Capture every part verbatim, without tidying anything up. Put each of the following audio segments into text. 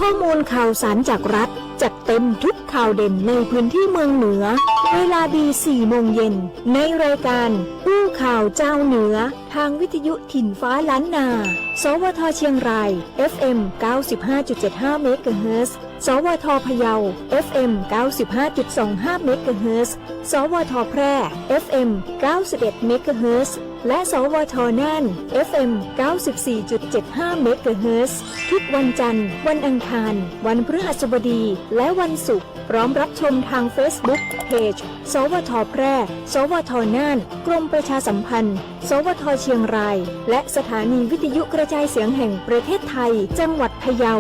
ข้อมูลข่าวสารจากรัฐ จัดเต็มทุกข่าวเด่นในพื้นที่เมืองเหนือ เวลาดี สี่โมงเย็น ในรายการอู้ข่าวจาวเหนือ ทางวิทยุถิ่นฟ้าล้านนา สวท เชียงราย เอฟเอ็ม เก้าสิบห้าจุดเจ็ดห้า เมกะเฮิรตซ์ สวท พะเยา เอฟเอ็ม เก้าสิบห้าจุดสองห้า เมกะเฮิรตซ์ สวท แพร่ เอฟเอ็ม เก้าสิบเอ็ด เมกะเฮิรตซ์ และ สวท น่าน เอฟเอ็ม เก้าสิบสี่จุดเจ็ดห้า เมกะเฮิรตซ์ ทุกวันจันทร์ วันอังคาร วันพฤหัสบดี และวันศุกร์ พร้อมรับชมทางเฟซบุ๊ก เพจ สวท แพร่ สวท น่าน กรมประชาสัมพันธ์ สวท เชียงราย และสถานีวิทยุกระจายเสียงแห่งประเทศไทย จังหวัดพะเยา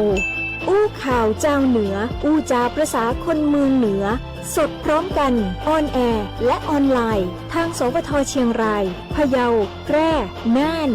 อู้ข่าวจาวเหนือ อู้จาประสาคนเมืองเหนือ สดพร้อมกัน ออนแอร์ และออนไลน์ ทาง สวท เชียงราย พะเยา แพร่ น่าน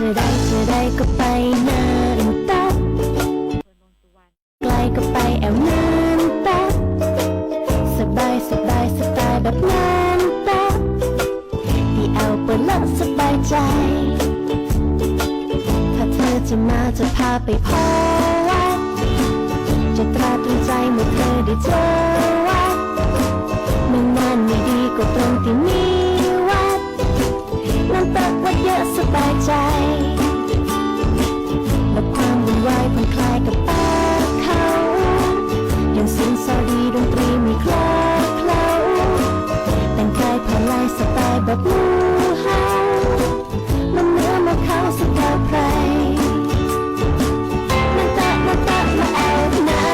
จะได้ จะได้ก็ไปนั่นเต๊อะ ไกลก็ไปแอ่วนั่นเต๊อะ สบาย สบาย สบายแบบนั่นเต๊อะ ตี้แอ่วเปิ้นละสบายใจ๋ ถ้าเธอจะมาจะพาไปผ่อวัด จะตราตรึงใจ๋เมื่อเธอได้เจอวัด เมืองน่านมีดีก็ตรงตี้มีวัด นั่นเต๊อะวัดเยอะสบายใจ๋ ลดความวุ่นวายผ่อนคลายกับป่าเขา อย่างเสียงซอดีดนตรีมีคลอเคล้า แต่งกายผ่อนลายสบายแบบหมู่เฮา มาเหนือมาเขาสบายใจ๋ นั่นเต๊อะ นั่นเต๊อะ มาแอ่วนั่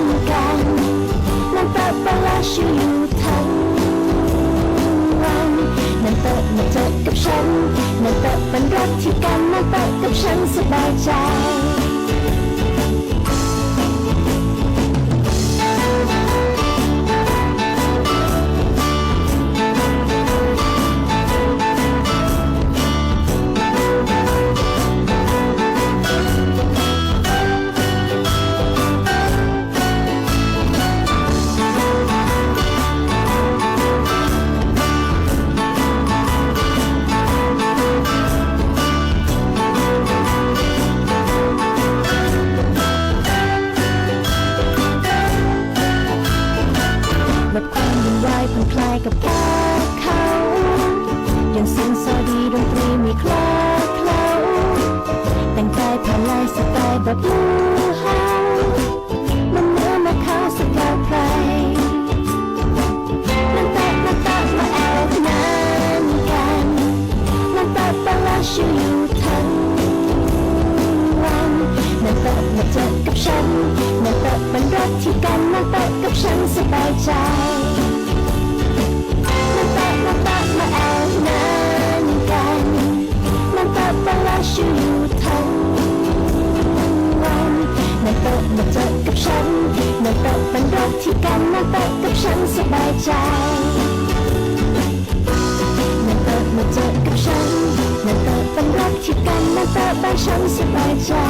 นกั๋น นั่นเต๊อะ ปะละชิวอยู่ทั้งวัน นั่นเต๊อะ มาเต๊อะกับฉัน นั่นเต๊อะ ปันรถที่กั๋น นั่นเต๊อะ กับฉันสบายใจ๋ ลดความวุ่นวายผ่อนคลายกับป่าเขา อย่างเสียงซอดีดนตรีมีคลอเคล้า แต่งกายผ่อนลายสบายแบบหมู่เฮา มาเหนือมาเขาสบายใจ๋ นั่นเต๊อะ นั่นเต๊อะ มาแอ่วนั่นกั๋น นั่นเต๊อะ ปะละชิวอยู่ทั้งวัน นั่นเต๊อะ มาเต๊อะกับฉัน นั่นเต๊อะ ปันรถที่กั๋น นั่นเต๊อะ กับฉันสบายใจ๋ นั่นเต๊อะ นั่นเต๊อะ มาแอ่วนั่นกั๋น นั่นเต๊อะ ปะละชิวอยู่ทั้งวัน นั่นเต๊อะ มาเต๊อะกับฉัน นั่นเต๊อะ ปันรถที่กั๋น นั่นเต๊อะ กับฉันสบายใจ๋ นั่นเต๊อะ มาเต๊อะกับฉัน นั่นเต๊อะ ปันรถที่กั๋น นั่นเต๊อะ บ่ายฉันสบายใจ๋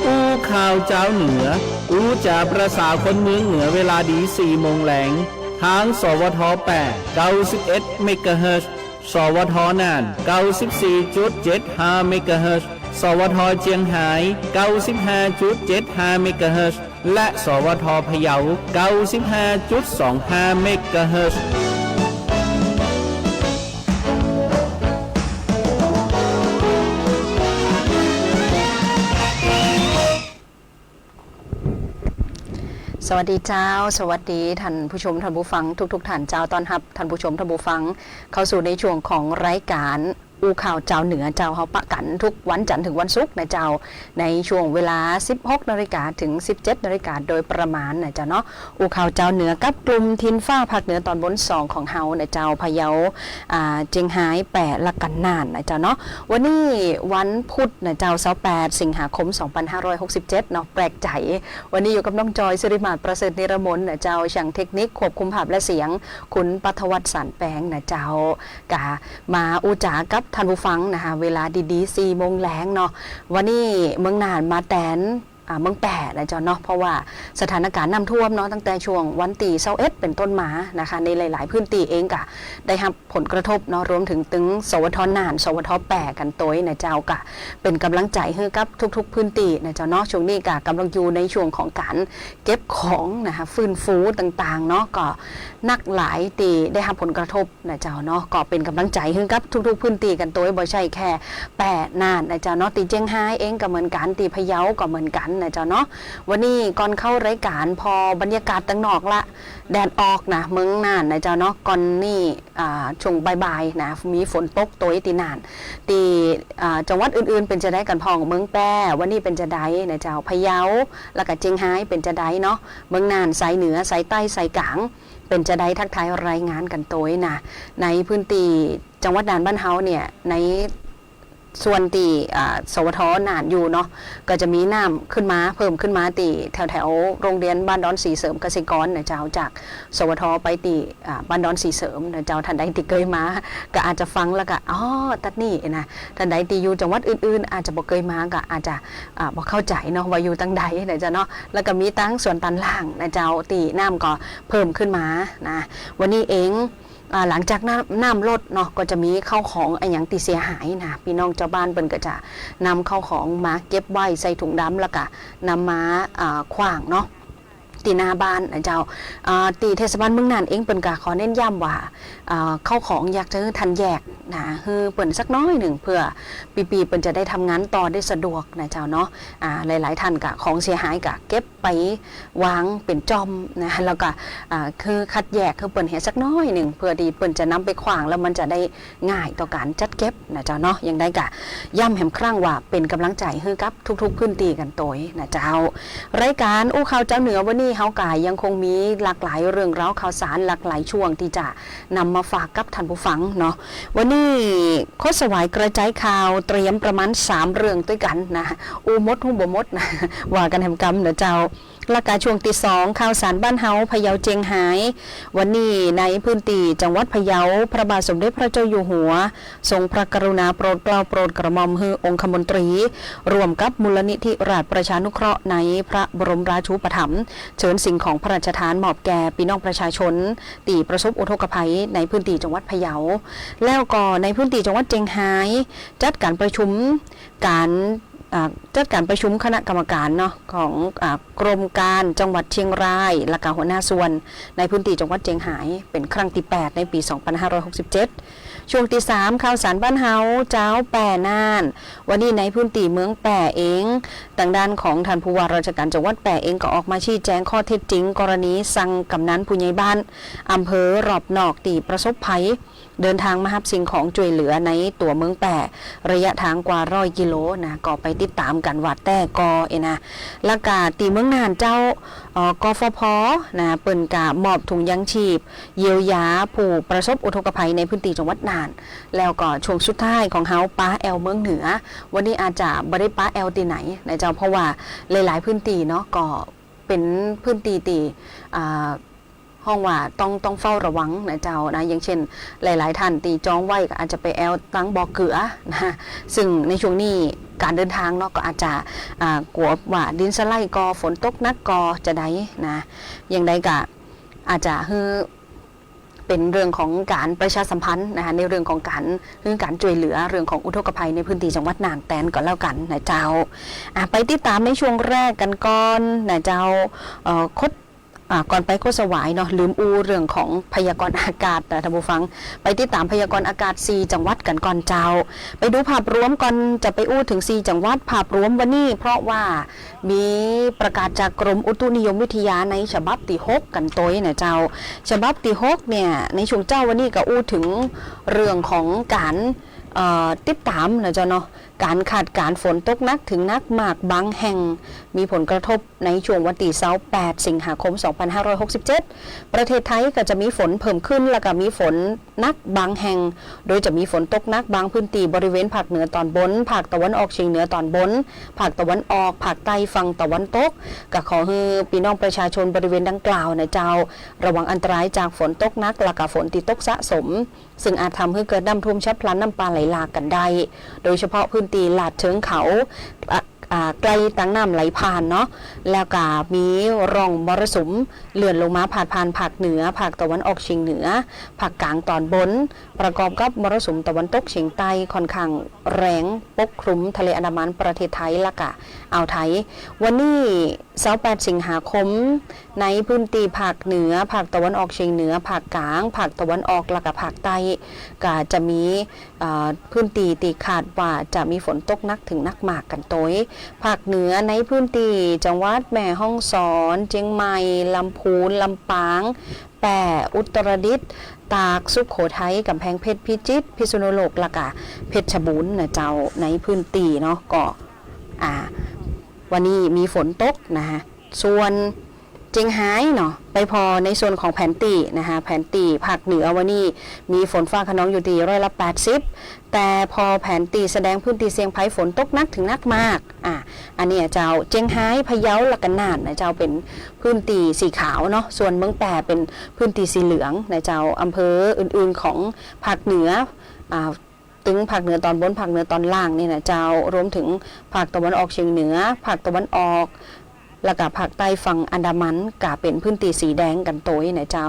อู้ข่าวจาวเหนือ อู้จ๋าประสาคนเมืองเหนือ เวลาดี สี่โมงแลง ทาง สวท แปด เก้าสิบเอ็ด เมกะเฮิรตซ์ สวท น่าน เก้าสิบสี่จุดเจ็ดห้า เมกะเฮิรตซ์ สวท.เจียงฮาย เก้าสิบห้าจุดเจ็ดห้าเมกะเฮิรตซ์ และ สวท.พะเยา เก้าสิบห้าจุดสองห้าเมกะเฮิรตซ์ สวัสดีเจ้า สวัสดีท่านผู้ชมท่านผู้ฟังทุกๆ ท่านเจ้า ต้อนฮับท่านผู้ชมท่านผู้ฟังเข้าสู่ในช่วงของรายก๋านอู้ข่าวจาวเหนือเจ้า เฮาปะกั๋นทุกวันจันทร์เถิงวันศุกร์นะเจ้า ในช่วงเวลา สิบหกนาฬิกา เถิง สิบเจ็ดนาฬิกา โดยประมาณนะเจ้าเนาะ อู้ข่าวจาวเหนือกับกลุ่มถิ่นฟ้าภาคเหนือตอนบนสองของเฮานะเจ้า พะเยา อ่า เจียงฮาย แป้ และกั๋นน่านนะเจ้าเนาะ วันนี้วันพุธนะเจ้า ซาวแปด สิงหาคม สองปันห้าร้อยหกสิบเจ็ดเนาะ แปลกใจ๋ วันนี้อยู่กับน้องจอย สิริมาศ ประเสริฐนิรมนนะเจ้า ช่างเทคนิคควบคุมภาพและเสียง คุณปัทวัฒน์ สานแปงนะเจ้า กะมาอู้จ๋ากับท่านผู้ฟังนะคะ เวลาดีๆ สี่โมงแลงเนาะ วันนี้เมืองน่านมาแตน อ่า เมืองแป้นะเจ้าเนาะ เพราะว่าสถานก๋ารณ์น้ำท่วมเนาะ ตั้งแต่ช่วงวันตี้ซาวเอ็ดเป๋นต้นมานะคะ ในหลายๆ พื้นตี้เองกะได้ฮับผลกระทบเนาะ รวมเถิงตึง สวท.น่าน สวท.แป้กั๋นตวยนะเจ้า กะเป๋นก๋ำลังใจ๋หื้อกับทุกๆ พื้นตี้นะเจ้าเนาะ ช่วงนี้กะก๋ำลังอยู่ในช่วงของก๋านเก็บของนะคะ ฟื้นฟูต่างๆ เนาะ ก็นักหลายตี้ได้ฮับผลกระทบ นะเจ้าเนาะ ก็เป๋นก๋ำลังใจ๋หื้อกับทุกๆ พื้นตี้กั๋นตวย บ่ใจ้แค่แป้น่านนะเจ้าเนาะ ตี้เจียงฮายเองก็เหมือนกั๋น ตี้พะเยาก็เหมือนกั๋นนะเจ้าเนาะ วันนี้ก่อนเข้ารายก๋าน ผ่อบรรยากาศตังนอกละ แดดออกนะ เมืองน่านนะเจ้าเนาะ ก่อนนี้ อ่า ช่วงบ่ายๆ นะ มีฝนตกตวยตี้น่าน ตี้ อ่า จังหวัดอื่นๆ เป๋นจาใดกั๋นพ่อง เมืองแป้ วันนี้เป๋นจาใดนะเจ้า พะเยา แล้วก็เจียงฮายเป๋นจาใดเนาะ เมืองน่าน สายเหนือ สายใต้ สายก๋าง เป๋นจาใด ทักทายรายงานกั๋นตวยนะ ในพื้นตี้จังหวัดน่านบ้านเฮาเนี่ย ในส่วนตี้ อ่า สวท.น่านอยู่เนาะ ก็จะมีน้ำขึ้นมา เพิ่มขึ้นมาตี้แถวๆ โรงเรียนบ้านดอนสีเสริมเกษตรกรนะเจ้า จาก สวท.ไปตี้ อ่า บ้านดอนสีเสริมนะเจ้า ท่านใดตี้เกยมา ก็อาจจะฟังแล้วก็ อ๋อ ตั๊ดนี้นะ ท่านใดตี้อยู่จังหวัดอื่นๆ อาจจะบ่เกยมา ก็อาจจะ อ่า บ่เข้าใจ๋เนาะ ว่าอยู่ตังใดนะเจ้าเนาะ แล้วก็มีตังสวนตาลล่างนะเจ้า ตี้น้ำก็เพิ่มขึ้นมานะ วันนี้เอง อ่า หลังจากน้ำ น้ำลดเนาะ ก็จะมีข้าวของอะหยังตี้เสียหายนะ ปี้น้องจาวบ้านเปิ้นก็จะนำข้าวของมาเก็บไว้ใส่ถุงดำ แล้วก็นำมา อ่า ขว้างเนาะ ตี้หน้าบ้านนะเจ้า อ่า ตี้เทศบาลเมืองน่านเองเปิ้นก็ขอเน้นย้ำว่า อ่า ข้าวของอยากจะหื้อท่านแยกนะ หื้อเปิ้นสักน้อยนึ่ง เปื้อปี้ๆ เปิ้นจะได้ทำงานต่อได้สะดวกนะเจ้าเนาะ อ่า หลายๆ ท่านก็ของเสียหายก็เก็บ ไปวางเป๋นจ้อมนะ แล้วก็ อ่า คือคัดแยกหื้อเปิ้นเหียสักน้อยนึ่ง เปื้อตี้เปิ้นจะนำไปขว้าง แล้วมันจะได้ง่ายต่อก๋านจัดเก็บนะเจ้าเนาะ อย่างใดก็ย้ำแหมครั้งว่าเป๋นก๋ำลังใจ๋หื้อกับทุกๆ พื้นตี้กั๋นตวยนะเจ้า รายก๋านอู้ข่าวจาวเหนือวันนี้เฮาก็ยังคงมีหลากหลายเรื่องราวข่าวสาร หลากหลายช่วงตี้จะนำมาฝากกับท่านผู้ฟังเนาะ วันนี้คดสวายกระจายข่าวเตรียมประมาณสามเรื่องตวยกั๋นนะ อู้หมดฮู้บ่หมดนะ ว่ากั๋นแหมกำนะเจ้า และก็ช่วงตี้สอง ข่าวสารบ้านเฮา พะเยาเจียงฮาย วันนี้ในพื้นตี้จังหวัดพะเยา พระบาทสมเด็จพระเจ้าอยู่หัว ทรงพระกรุณาโปรดเกล้าโปรดกระหม่อมหื้อองคมนตรี ร่วมกับมูลนิธิราชประชานุเคราะห์ในพระบรมราชูปถัมภ์ เชิญสิ่งของพระราชทานมอบแก่ปี้น้องประชาชนตี้ประสบอุทกภัยในพื้นตี้จังหวัดพะเยา แล้วก็ในพื้นตี้จังหวัดเจียงฮาย จัดก๋านประชุมก๋าน อ่า จัดก๋านประชุมคณะกรรมการเนาะ ของ อ่า กรมการจังหวัดเชียงราย และก็หัวหน้าส่วนในพื้นตี้จังหวัดเจียงฮาย เป๋นครั้งตี้แปดในปี๋สองปันห้าร้อยหกสิบเจ็ด ช่วงตี้สาม ข่าวสารบ้านเฮา เจ้าแป้น่าน วันนี้ในพื้นตี้เมืองแป้เอง ตางด้านของท่านผู้ว่าราชการจังหวัดแป้เองก็ออกมาชี้แจงข้อเท็จจริงกรณีสั่งกำนันผู้ใหญ่บ้านอำเภอรอบนอกตี้ประสบภัย เดินทางมาฮับสิ่งของจ้วยเหลือในตั๋วเมืองแป้ ระยะทางกว่าร้อยกิโลนะ ก็ไปติดต๋ามกั๋นว่าแต๊ก่อเอนะ และก็ตี้เมืองน่านเจ้า เอ่อ กฟผ นะ เปิ้นก็มอบถุงยางชีพ เยียวยาผู้ประสบอุทกภัยในพื้นตี้จังหวัดน่าน แล้วก็ช่วงสุดท้ายของเฮา ป๊าแอวเมืองเหนือ วันนี้อาจจะบ่ได้ป๊าแอวตี้ไหนนะเจ้า เพราะว่าหลายๆ พื้นตี้เนาะ ก็เป๋นพื้นตี้ตี้ อ่า ฮ้องว่าต้อง ต้องเฝ้าระวังนะเจ้านะ อย่างเช่น หลายๆ ท่านตี้จองไว้ก็อาจจะไปแอวตังบ่อเกลือนะ ซึ่งในช่วงนี้ก๋านเดินทางเนาะ ก็อาจจะ อ่า กั๋วว่าดินสไลด์ก่อ ฝนตกหนักก่อจะใดนะ อย่างใดก็อาจจะหื้อ เป๋นเรื่องของก๋านประชาสัมพันธ์นะคะ ในเรื่องของก๋าน หื้อก๋านจ้วยเหลือเรื่องของอุทกภัยในพื้นตี้จังหวัดน่านแตนก็แล้วกั๋นนะเจ้า อ่ะ ไปติดต๋ามในช่วงแรกกั๋นก่อนนะเจ้า เอ่อ คด อ่า ก่อนไปโฆษวายเนาะ ลืมอู้เรื่องของพยากรณ์อากาศนะท่านผู้ฟัง ไปติดต๋ามพยากรณ์อากาศสี่จังหวัดกั๋นก่อนเจ้า ไปดูภาพรวมก่อน จะไปอู้เถิงสี่จังหวัด ภาพรวมวันนี้ เพราะว่ามีประกาศจากกรมอุตุนิยมวิทยาในฉบับตี้หกกั๋นตวยนะเจ้า ฉบับตี้หกเนี่ย ในช่วงเจ๊าวันนี้ก็อู้เถิงเรื่องของก๋าน เอ่อ ติดต๋ามนะเจ้าเนาะ ก๋านคาดก๋านฝนตกหนักเถิงหนักมากบางแห่ง มีผลกระทบในช่วงวันตี้ซาวแปด สิงหาคม สองพันห้าร้อยหกสิบเจ็ด ประเทศไทยก็จะมีฝนเพิ่มขึ้น แล้วก็มีฝนหนักบางแห่ง โดยจะมีฝนตกหนักบางพื้นตี้บริเวณภาคเหนือตอนบน ภาคตะวันออกเฉียงเหนือตอนบน ภาคตะวันออก ภาคใต้ฝั่งตะวันตก ก็ขอหื้อปี้น้องประชาชนบริเวณดังกล่าวนะเจ้า ระวังอันตรายจากฝนตกหนัก แล้วก็ฝนตี้ตกสะสม ซึ่งอาจทำหื้อเกิดน้ำท่วมฉับพลันน้ำป่าไหลหลากกั๋นได้ โดยเฉพาะพื้นตี้ลาดเชิงเขา อ่ะ อ่า ใก้ตางน้ำไหลผ่านเนาะ แล้วก็มีร่องมรสุมเลื่อนลงมาพาดผ่านภาคเหนือ ภาคตะวันออกเฉียงเหนือ ภาคกลางตอนบน ประกอบกับมรสุมตะวันตกเฉียงใต้ค่อนข้างแรงปกคลุมทะเลอันดามัน ประเทศไทย แล้วก็อ่าวไทย วันนี้ซาวแปด สิงหาคม ในพื้นตี้ภาคเหนือ ภาคตะวันออกเฉียงเหนือ ภาคกลาง ภาคตะวันออก แล้วก็ภาคใต้ ก็จะมี เอ่อ พื้นตี้ตี้คาดว่าจะมีฝนตกหนักเถิงหนักมากกั๋นตวย ภาคเหนือในพื้นตี้จังหวัดแม่ฮ่องสอน เจียงใหม่ ลำพูน ลำปาง แป้ อุตรดิตถ์ ตาก สุโขทัย ก๋ำแพงเพชร พิจิตร พิษณุโลก แล้วก็เพชรบูรณ์นะเจ้า ในพื้นตี้เนาะ ก็ อ่า วันนี้มีฝนตกนะคะ ส่วนเจียงฮายเนาะ ไปผ่อในส่วนของแผนตี้นะคะ แผนตี้ภาคเหนือวันนี้มีฝนฟ้าคะนองอยู่ตี้ร้อยละแปดสิบ แต่ผ่อแผนตี้แสดงพื้นตี้เสี่ยงภัยฝนตกหนักเถิงหนักมาก อ่ะ อันเนี้ยเจ้า เจียงฮาย พะเยา แล้วก็น่านนะเจ้า เป๋นพื้นตี้สีขาวเนาะ ส่วนเมืองแป้เป๋นพื้นตี้สีเหลืองนะเจ้า อำเภออื่นๆของภาคเหนือ อ่า ตึงภาคเหนือตอนบน ภาคเหนือตอนล่างนี่นะเจ้า รวมเถิงภาคตะวันออกเฉียงเหนือ ภาคตะวันออก แล้วก็ภาคใต้ฝั่งอันดามัน ก็เป๋นพื้นตี้สีแดงกั๋นตวยนะเจ้า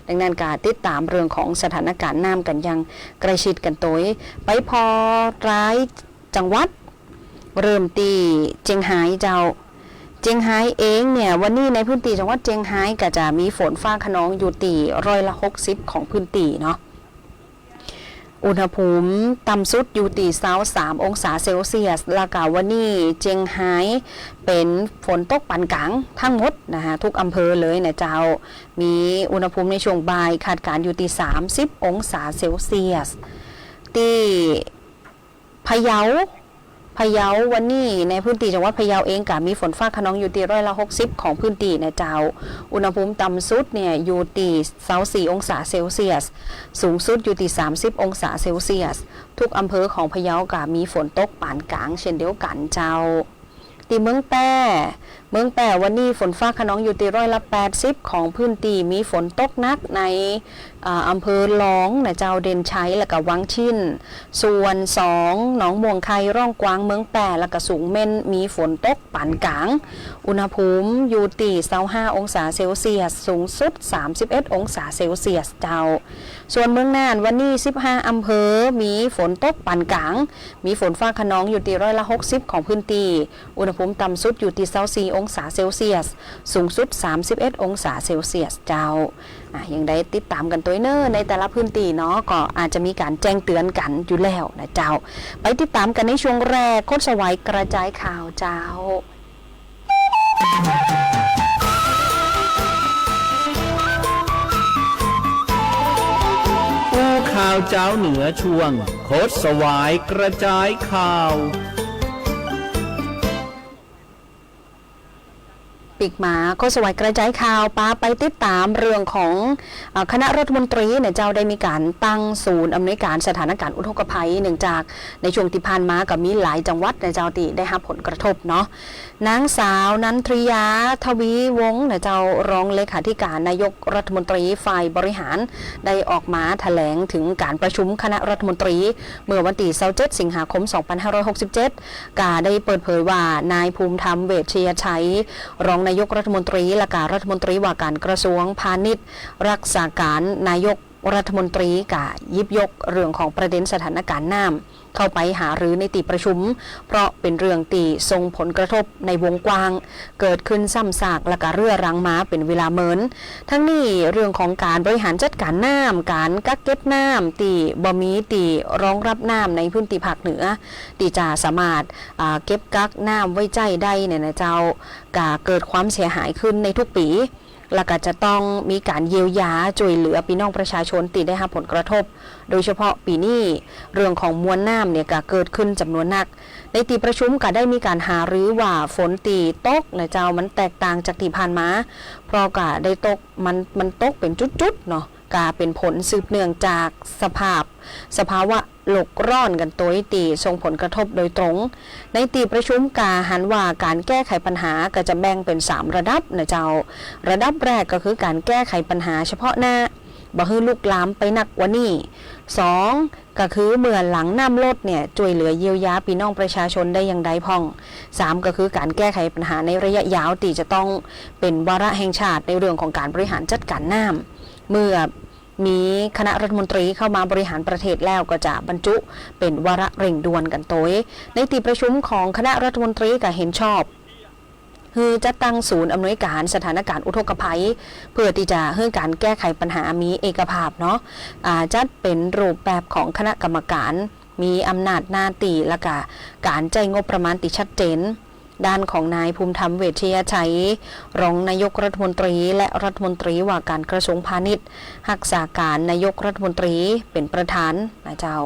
ดังนั้นก็ติดต๋ามเรื่องของสถานการณ์น้ำกั๋นอย่างใกล้ชิดกั๋นตวย ไปผ่อรายจังหวัด เริ่มตี้เจียงฮายเจ้า เจียงฮายเองเนี่ย วันนี้ในพื้นตี้จังหวัดเจียงฮายก็จะมีฝนฟ้าคะนองอยู่ตี้ร้อยละหกสิบของพื้นตี้เนาะ อุณหภูมิต่ำสุดอยู่ตี้ซาวสามองศาเซลเซียส แล้วก็วันนี้เจียงฮายเป๋นฝนตกปานก๋างทั้งหมดนะคะ ทุกอำเภอเลยนะเจ้า มีอุณหภูมิในช่วงบ่ายคาดก๋านอยู่ตี้สามสิบองศาเซลเซียส ตี้พะเยา พะเยาวันนี้ในพื้นตี้จังหวัดพะเยาเองก็มีฝนฟ้าคะนองอยู่ตี้ร้อยละหกสิบของพื้นตี้นะเจ้า อุณหภูมิต่ำสุดเนี่ยอยู่ตี้ซาวสี่องศาเซลเซียส สูงสุดอยู่ตี้สามสิบองศาเซลเซียส ทุกอำเภอของพะเยาก็มีฝนตกปานก๋างเช่นเดียวกั๋นเจ้า ตี้เมืองแป้ เมืองแป้วันนี้ฝนฟ้าคะนองอยู่ตี้ร้อยละแปดสิบของพื้นตี้ มีฝนตกหนักใน อ่า อำเภอลองนะเจ้า เด่นชัย แล้วก็วังชิ้น ส่วนสอง หนองม่วงไข่ ร่องกวาง เมืองแป้ แล้วก็สูงเม่น มีฝนตกปานก๋าง อุณหภูมิอยู่ตี้ซาวห้าองศาเซลเซียส สูงสุดสามสิบเอ็ดองศาเซลเซียสเจ้า ส่วนเมืองน่านวันนี้สิบห้าอำเภอมีฝนตกปานก๋าง มีฝนฟ้าคะนองอยู่ตี้ร้อยละหกสิบของพื้นตี้ อุณหภูมิต่ำสุดอยู่ตี้ซาวสี่องศาเซลเซียส สูงสุดสามสิบเอ็ดองศาเซลเซียสเจ้า อ่ะ ยังได้ติดต๋ามกั๋นตวยเน่อ ในแต่ละพื้นตี้เนาะ ก็อาจจะมีก๋านแจ้งเตือนกั๋นอยู่แล้วนะเจ้า ไปติดต๋ามกั๋นในช่วงแรก คดสวายกระจายข่าวเจ้า อู้ข่าวจาวเหนือช่วง คดสวายกระจายข่าว ปิ๊กมา คดสวายกระจายข่าว ปาไปติดต๋ามเรื่องของ เอ่อ คณะรัฐมนตรีเนี่ยเจ้าได้มีก๋านตั้งศูนย์อำนวยก๋านสถานก๋ารณ์อุทกภัย เนื่องจากในช่วงตี้ผ่านมาก็มีหลายจังหวัดเนี่ยเจ้าตี้ได้ฮับผลกระทบเนาะ นางสาว นันทริยา ทวีวงศ์เนี่ยเจ้า รองเลขาธิการนายกรัฐมนตรีฝ่ายบริหาร ได้ออกมาแถลงเถิงก๋านประชุมคณะรัฐมนตรี เมื่อวันตี้ซาวเจ็ด สิงหาคม สองพันห้าร้อยหกสิบเจ็ด ก็ได้เปิดเผยว่า นายภูมิธรรม เวชยชัย รองนายกรัฐมนตรี และก็รัฐมนตรีว่าก๋านกระทรวงพาณิชย์ รักษาก๋านนายก รัฐมนตรีก็หยิบยกเรื่องของประเด็นสถานการณ์น้ำเข้าไปหารือในตี้ประชุม เพราะเป๋นเรื่องตี้ส่งผลกระทบในวงกว้าง เกิดขึ้นซ้ำซากและก็เรื้อรังมาเป๋นเวลาเมิน ทั้งนี้เรื่องของก๋านบริหารจัดก๋านน้ำ ก๋านกักเก็บน้ำตี้บ่มีตี้รองรับน้ำในพื้นตี้ภาคเหนือ ตี้จะสามารถ อ่า เก็บกักน้ำไว้ใจ๊ได้เนี่ยนะเจ้า ก็เกิดความเสียหายขึ้นในทุกปี๋ แล้วก็จะต้องมีก๋านเยียวยาจ้วยเหลือปี้น้องประชาชนตี้ได้ฮับผลกระทบ โดยเฉพาะปี๋นี้เรื่องของมวลน้ำเนี่ยก็เกิดขึ้นจ๋ำนวนนัก ในตี้ประชุมก็ได้มีก๋านหารือว่าฝนตี้ตกนะเจ้า มันแตกต่างจากตี้ผ่านมา เพราะก็ได้ตก มัน มันตกเป๋นจุดๆ เนาะ ก็เป๋นผลสืบเนื่องจากสภาพ สภาวะโลกร้อนกั๋นโตยตี้ส่งผลกระทบโดยตรง ในตี้ประชุมก็หันว่าก๋านแก้ไขปัญหาก็จะแบ่งเป๋นสามระดับนะเจ้า ระดับแรกก็คือก๋านแก้ไขปัญหาเฉพาะหน้า บ่หื้อลุกลามไปนักกว่านี้ สอง ก็คือเมื่อหลังน้ำลดเนี่ย จ้วยเหลือเยียวยาปี้น้องประชาชนได้อย่างใดพ่อง สาม ก็คือก๋านแก้ไขปัญหาในระยะยาวตี้จะต้องเป๋นวาระแห่งชาติในเรื่องของก๋านบริหารจัดก๋านน้ำ เมื่อมีคณะรัฐมนตรีเข้ามาบริหารประเทศแล้วก็จะบรรจุเป๋นวาระเร่งด่วนกั๋นโตย ในตี้ประชุมของคณะรัฐมนตรีก็เห็นชอบ หื้อจัดตั้งศูนย์อำนวยก๋านสถานการณ์อุทกภัย เพื่อตี้จะหื้อก๋านแก้ไขปัญหามีเอกภาพเนาะ อ่า จัดเป๋นรูปแบบของคณะกรรมการ มีอำนาจหน้าตี้และก็ก๋านใจ๊งบประมาณตี้ชัดเจน ด้านของนายภูมิธรรม เวชยชัย รองนายกรัฐมนตรี และรัฐมนตรีว่าก๋านกระทรวงพาณิชย์ ฮักษาก๋านนายกรัฐมนตรีเป๋นประธานนะเจ้า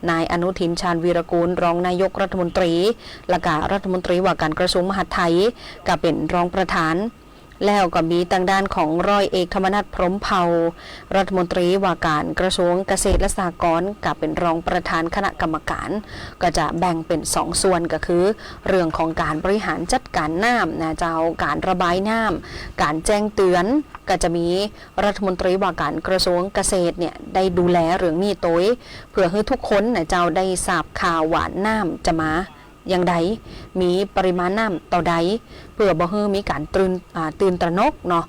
นายอนุทิน ชาญวีรกูล รองนายกรัฐมนตรี และก็รัฐมนตรีว่าก๋านกระทรวงมหาดไทย ก็เป๋นรองประธาน แล้วก็มีตางด้านของร้อยเอกธรรมนัส พรหมเผ่า รัฐมนตรีว่าก๋านกระทรวงเกษตรและสหกรณ์ ก็เป๋นรองประธานคณะกรรมการ ก็จะแบ่งเป๋นสองส่วน ก็คือเรื่องของก๋านบริหารจัดก๋านน้ำนะเจ้า ก๋านระบายน้ำ ก๋านแจ้งเตือน ก็จะมีรัฐมนตรีว่าก๋านกระทรวงเกษตรเนี่ยได้ดูแลเรื่องนี้โตย เพื่อหื้อทุกคนนะเจ้าได้ทราบข่าวว่าน้ำจะมาอย่างใด มีปริมาณน้ำเต้าใด เพื่อบ่หื้อมีก๋านตื่น อ่า ตื่นตระหนกเนาะ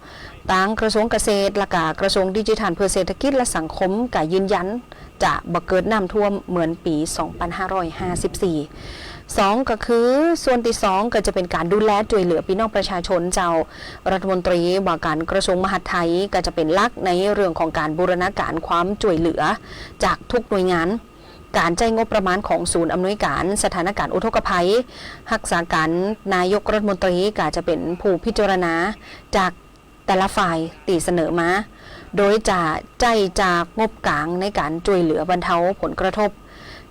ตางกระทรวงเกษตร และก็กระทรวงดิจิทัลเพื่อเศรษฐกิจและสังคมก็ยืนยัน จะบ่เกิดน้ำท่วมเหมือนปี๋สองพันห้าร้อยห้าสิบสี่ สอง ก็คือส่วนตี้สองก็จะเป๋นก๋านดูแลจ้วยเหลือปี้น้องประชาชนเจ้า รัฐมนตรีว่าก๋านกระทรวงมหาดไทยก็จะเป๋นหลักในเรื่องของก๋านบูรณาการความจ้วยเหลือจากทุกหน่วยงาน ก๋านใจ๊งบประมาณของศูนย์อำนวยก๋านสถานการณ์อุทกภัย ฮักษาก๋านนายกรัฐมนตรีก็จะเป๋นผู้พิจารณาจาก แต่ละฝ่ายตี้เสนอมา โดยจะใจ๊จากงบก๋างในก๋านจ้วยเหลือบรรเทาผลกระทบ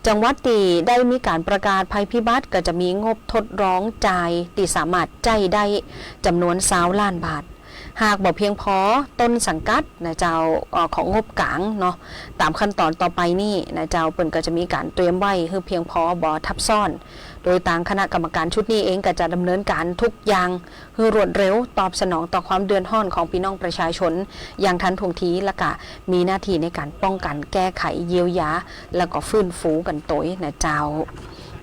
จังหวัดตี้ได้มีก๋านประกาศภัยพิบัติก็จะมีงบทดลองจ่ายตี้สามารถใจ๊ได้จ๋ำนวนซาวล้านบาท หากบ่เพียงพอต้นสังกัดนะเจ้า เอ่อ ของงบก๋างเนาะ ต๋ามขั้นต๋อนต่อไปนี้นะเจ้า เปิ้นก็จะมีก๋านเตรียมไว้หื้อเพียงพอบ่ทับซ้อน โดยตางคณะกรรมการชุดนี้เองก็จะดำเนินก๋านทุกอย่าง หื้อรวดเร็ว ตอบสนองต่อความเดือดฮ้อนของปี้น้องประชาชนอย่างทันท่วงที และก็มีหน้าตี้ในก๋านป้องกั๋น แก้ไข เยียวยา และก็ฟื้นฟูกั๋นโตยนะเจ้า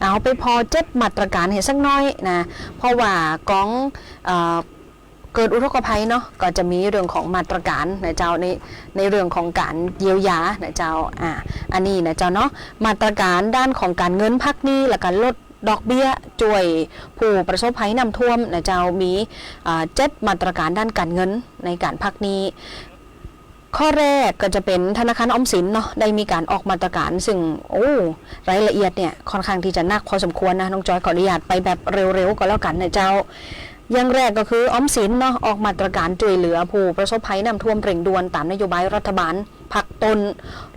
เอาไปผ่อเจ็ดมาตรก๋านหื้อสักหน้อยนะ เพราะว่ากอง เอ่อ เกิดอุทกภัยเนาะ ก็จะมีเรื่องของมาตรก๋านนะเจ้า ใน ในเรื่องของก๋านเยียวยานะเจ้า อ่า อันนี้นะเจ้าเนาะ มาตรก๋านด้านของก๋านเงินพักหนี้ และก็ลด ดอกเบี้ยจ้วยผู้ประสบภัยน้ำท่วมนะเจ้า มี อ่า เจ็ดมาตรก๋านด้านก๋านเงินในก๋านพักหนี้ ข้อแรกก็จะเป๋นธนาคารออมสินเนาะ ได้มีก๋านออกมาตรก๋าน ซึ่ง โอ้ รายละเอียดเนี่ยค่อนข้างตี้จะนักพอสมควรนะ น้องจอยขออนุญาตไปแบบเร็วๆ ก็แล้วกั๋นนะเจ้า อย่างแรกก็คือออมสินเนาะ ออกมาตรก๋านจ้วยเหลือผู้ประสบภัยน้ำท่วมเร่งด่วนต๋ามนโยบายรัฐบาล พักต้น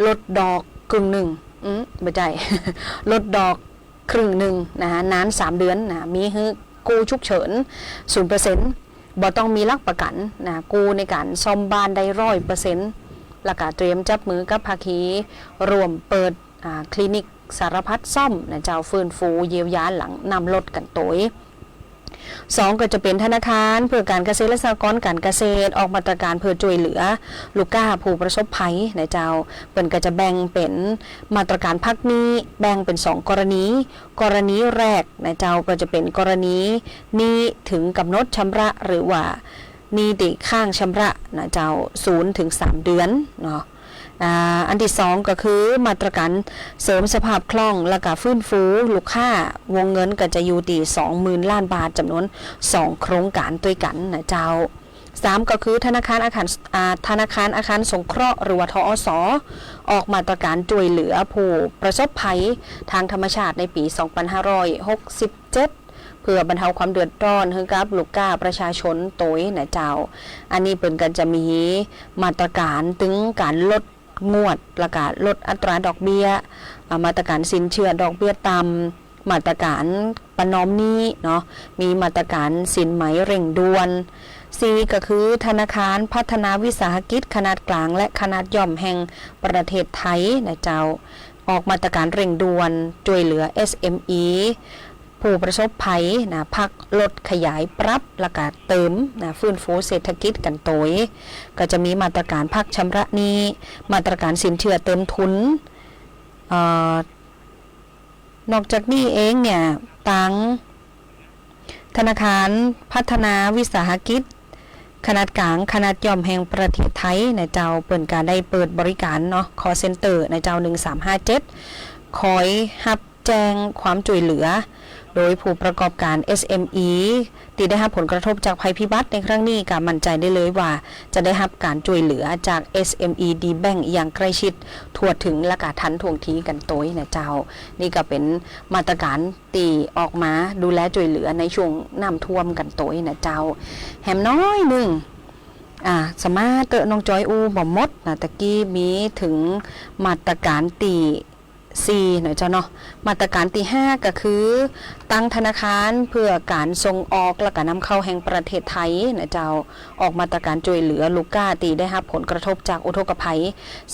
ลดดอกครึ่งนึ่ง อืม บ่ใจ้ ลดดอก ครึ่งนึ่งนะฮะ นานสามเดือนนะ มีหื้อกู้ฉุกเฉิน ศูนย์เปอร์เซ็นต์ บ่ต้องมีหลักประกั๋นนะ กู้ในก๋านซ่อมบ้านได้ ร้อยเปอร์เซ็นต์ แล้วก็เตรียมจับมือกับภาคีร่วมเปิด อ่า คลินิกสารพัดซ่อมนะเจ้า ฟื้นฟูเยียวยาหลังน้ำลดกั๋นโตย สอง ก็จะเป๋นธนาคารเพื่อก๋านเกษตรและสหกรณ์ก๋านเกษตร ออกมาตรก๋านเพื่อจ้วยเหลือลูกค้าผู้ประสบภัยนะเจ้า เปิ้นก็จะแบ่งเป๋นมาตรก๋านพักหนี้ แบ่งเป๋นสองกรณี กรณีแรกนะเจ้า ก็จะเป๋นกรณีหนี้เถิงก๋ำหนดชำระ หรือว่าหนี้ตี้ค้างชำระนะเจ้า ศูนย์ถึงสามเดือนเนาะ อ่า อันตี้สองก็คือมาตรก๋านเสริมสภาพคล่อง แล้วก็ฟื้นฟูลูกค้า วงเงินก็จะอยู่ตี้สองหมื่นล้านบาท จ๋ำนวนสองโครงก๋านตวยกั๋นนะเจ้า สามก็คือธนาคารอาคาร อ่า ธนาคารอาคารสงเคราะห์ หรือว่า ทอส. ออกมาตรก๋านจ้วยเหลือผู้ประสบภัยตางธรรมชาติในปี๋สองปันห้าร้อยหกสิบเจ็ด เปื้อบรรเทาความเดือดร้อนหื้อกับลูกก้าประชาชนตวยนะเจ้า อันนี้เปิ้นก็จะมีมาตรก๋านเถิงก๋านลดงวด แล้วก็ลดอัตราดอกเบี้ย อ่า มาตรก๋านสินเชื่อดอกเบี้ยต่ำ มาตรก๋านประนอมหนี้เนาะ มีมาตรก๋านสินไหมเร่งด่วน สี่ก็คือธนาคารพัฒนาวิสาหกิจขนาดก๋างและขนาดย่อมแห่งประเทศไทยนะเจ้า ออกมาตรก๋านเร่งด่วนจ้วยเหลือ เอสเอ็มอี ผู้ประสบภัยนะ พักลด ขยาย ปรับ แล้วก็เติมนะ ฟื้นฟูเศรษฐกิจกั๋นตวย ก็จะมีมาตรก๋านพักชำระหนี้ มาตรก๋านสินเชื่อเติมทุน เอ่อ นอกจากนี้เองเนี่ย ตางธนาคารพัฒนาวิสาหกิจขนาดก๋างขนาดย่อมแห่งประเทศไทยนะเจ้า เปิ้นก็ได้เปิดบริก๋านเนาะ คอลเซ็นเตอร์นะเจ้า หนึ่งสามห้าเจ็ด คอยฮับแจ้งความจ้วยเหลือ โดยผู้ประกอบก๋าน เอสเอ็มอี ตี้ได้ฮับผลกระทบจากภัยพิบัติในครั้งนี้ก็มั่นใจ๋ได้เลยว่าจะได้ฮับก๋านจ้วยเหลือจาก เอสเอ็มอี ดีแบงก์ อย่างใกล้ชิด ทั่วถึง และก็ทันท่วงทีกั๋นตวยนะเจ้า นี่ก็เป๋นมาตรก๋านตี้ออกมาดูแลจ้วยเหลือในช่วงน้ำท่วมกั๋นตวยนะเจ้า แหมน้อยนึ่ง อ่า สมาร์ทเตอะ น้องจอยอู้บ่หมดนะ ตะกี้มีเถิงมาตรก๋านตี้ สี่ นะเจ้าเนาะ มาตรก๋านตี้ ห้า ก็คือ ตั้งธนาคารเพื่อก๋านส่งออกและก็นำเข้าแห่งประเทศไทยนะเจ้า ออกมาตรก๋านจ้วยเหลือลูกก้าตี้ได้ฮับผลกระทบจากอุทกภัย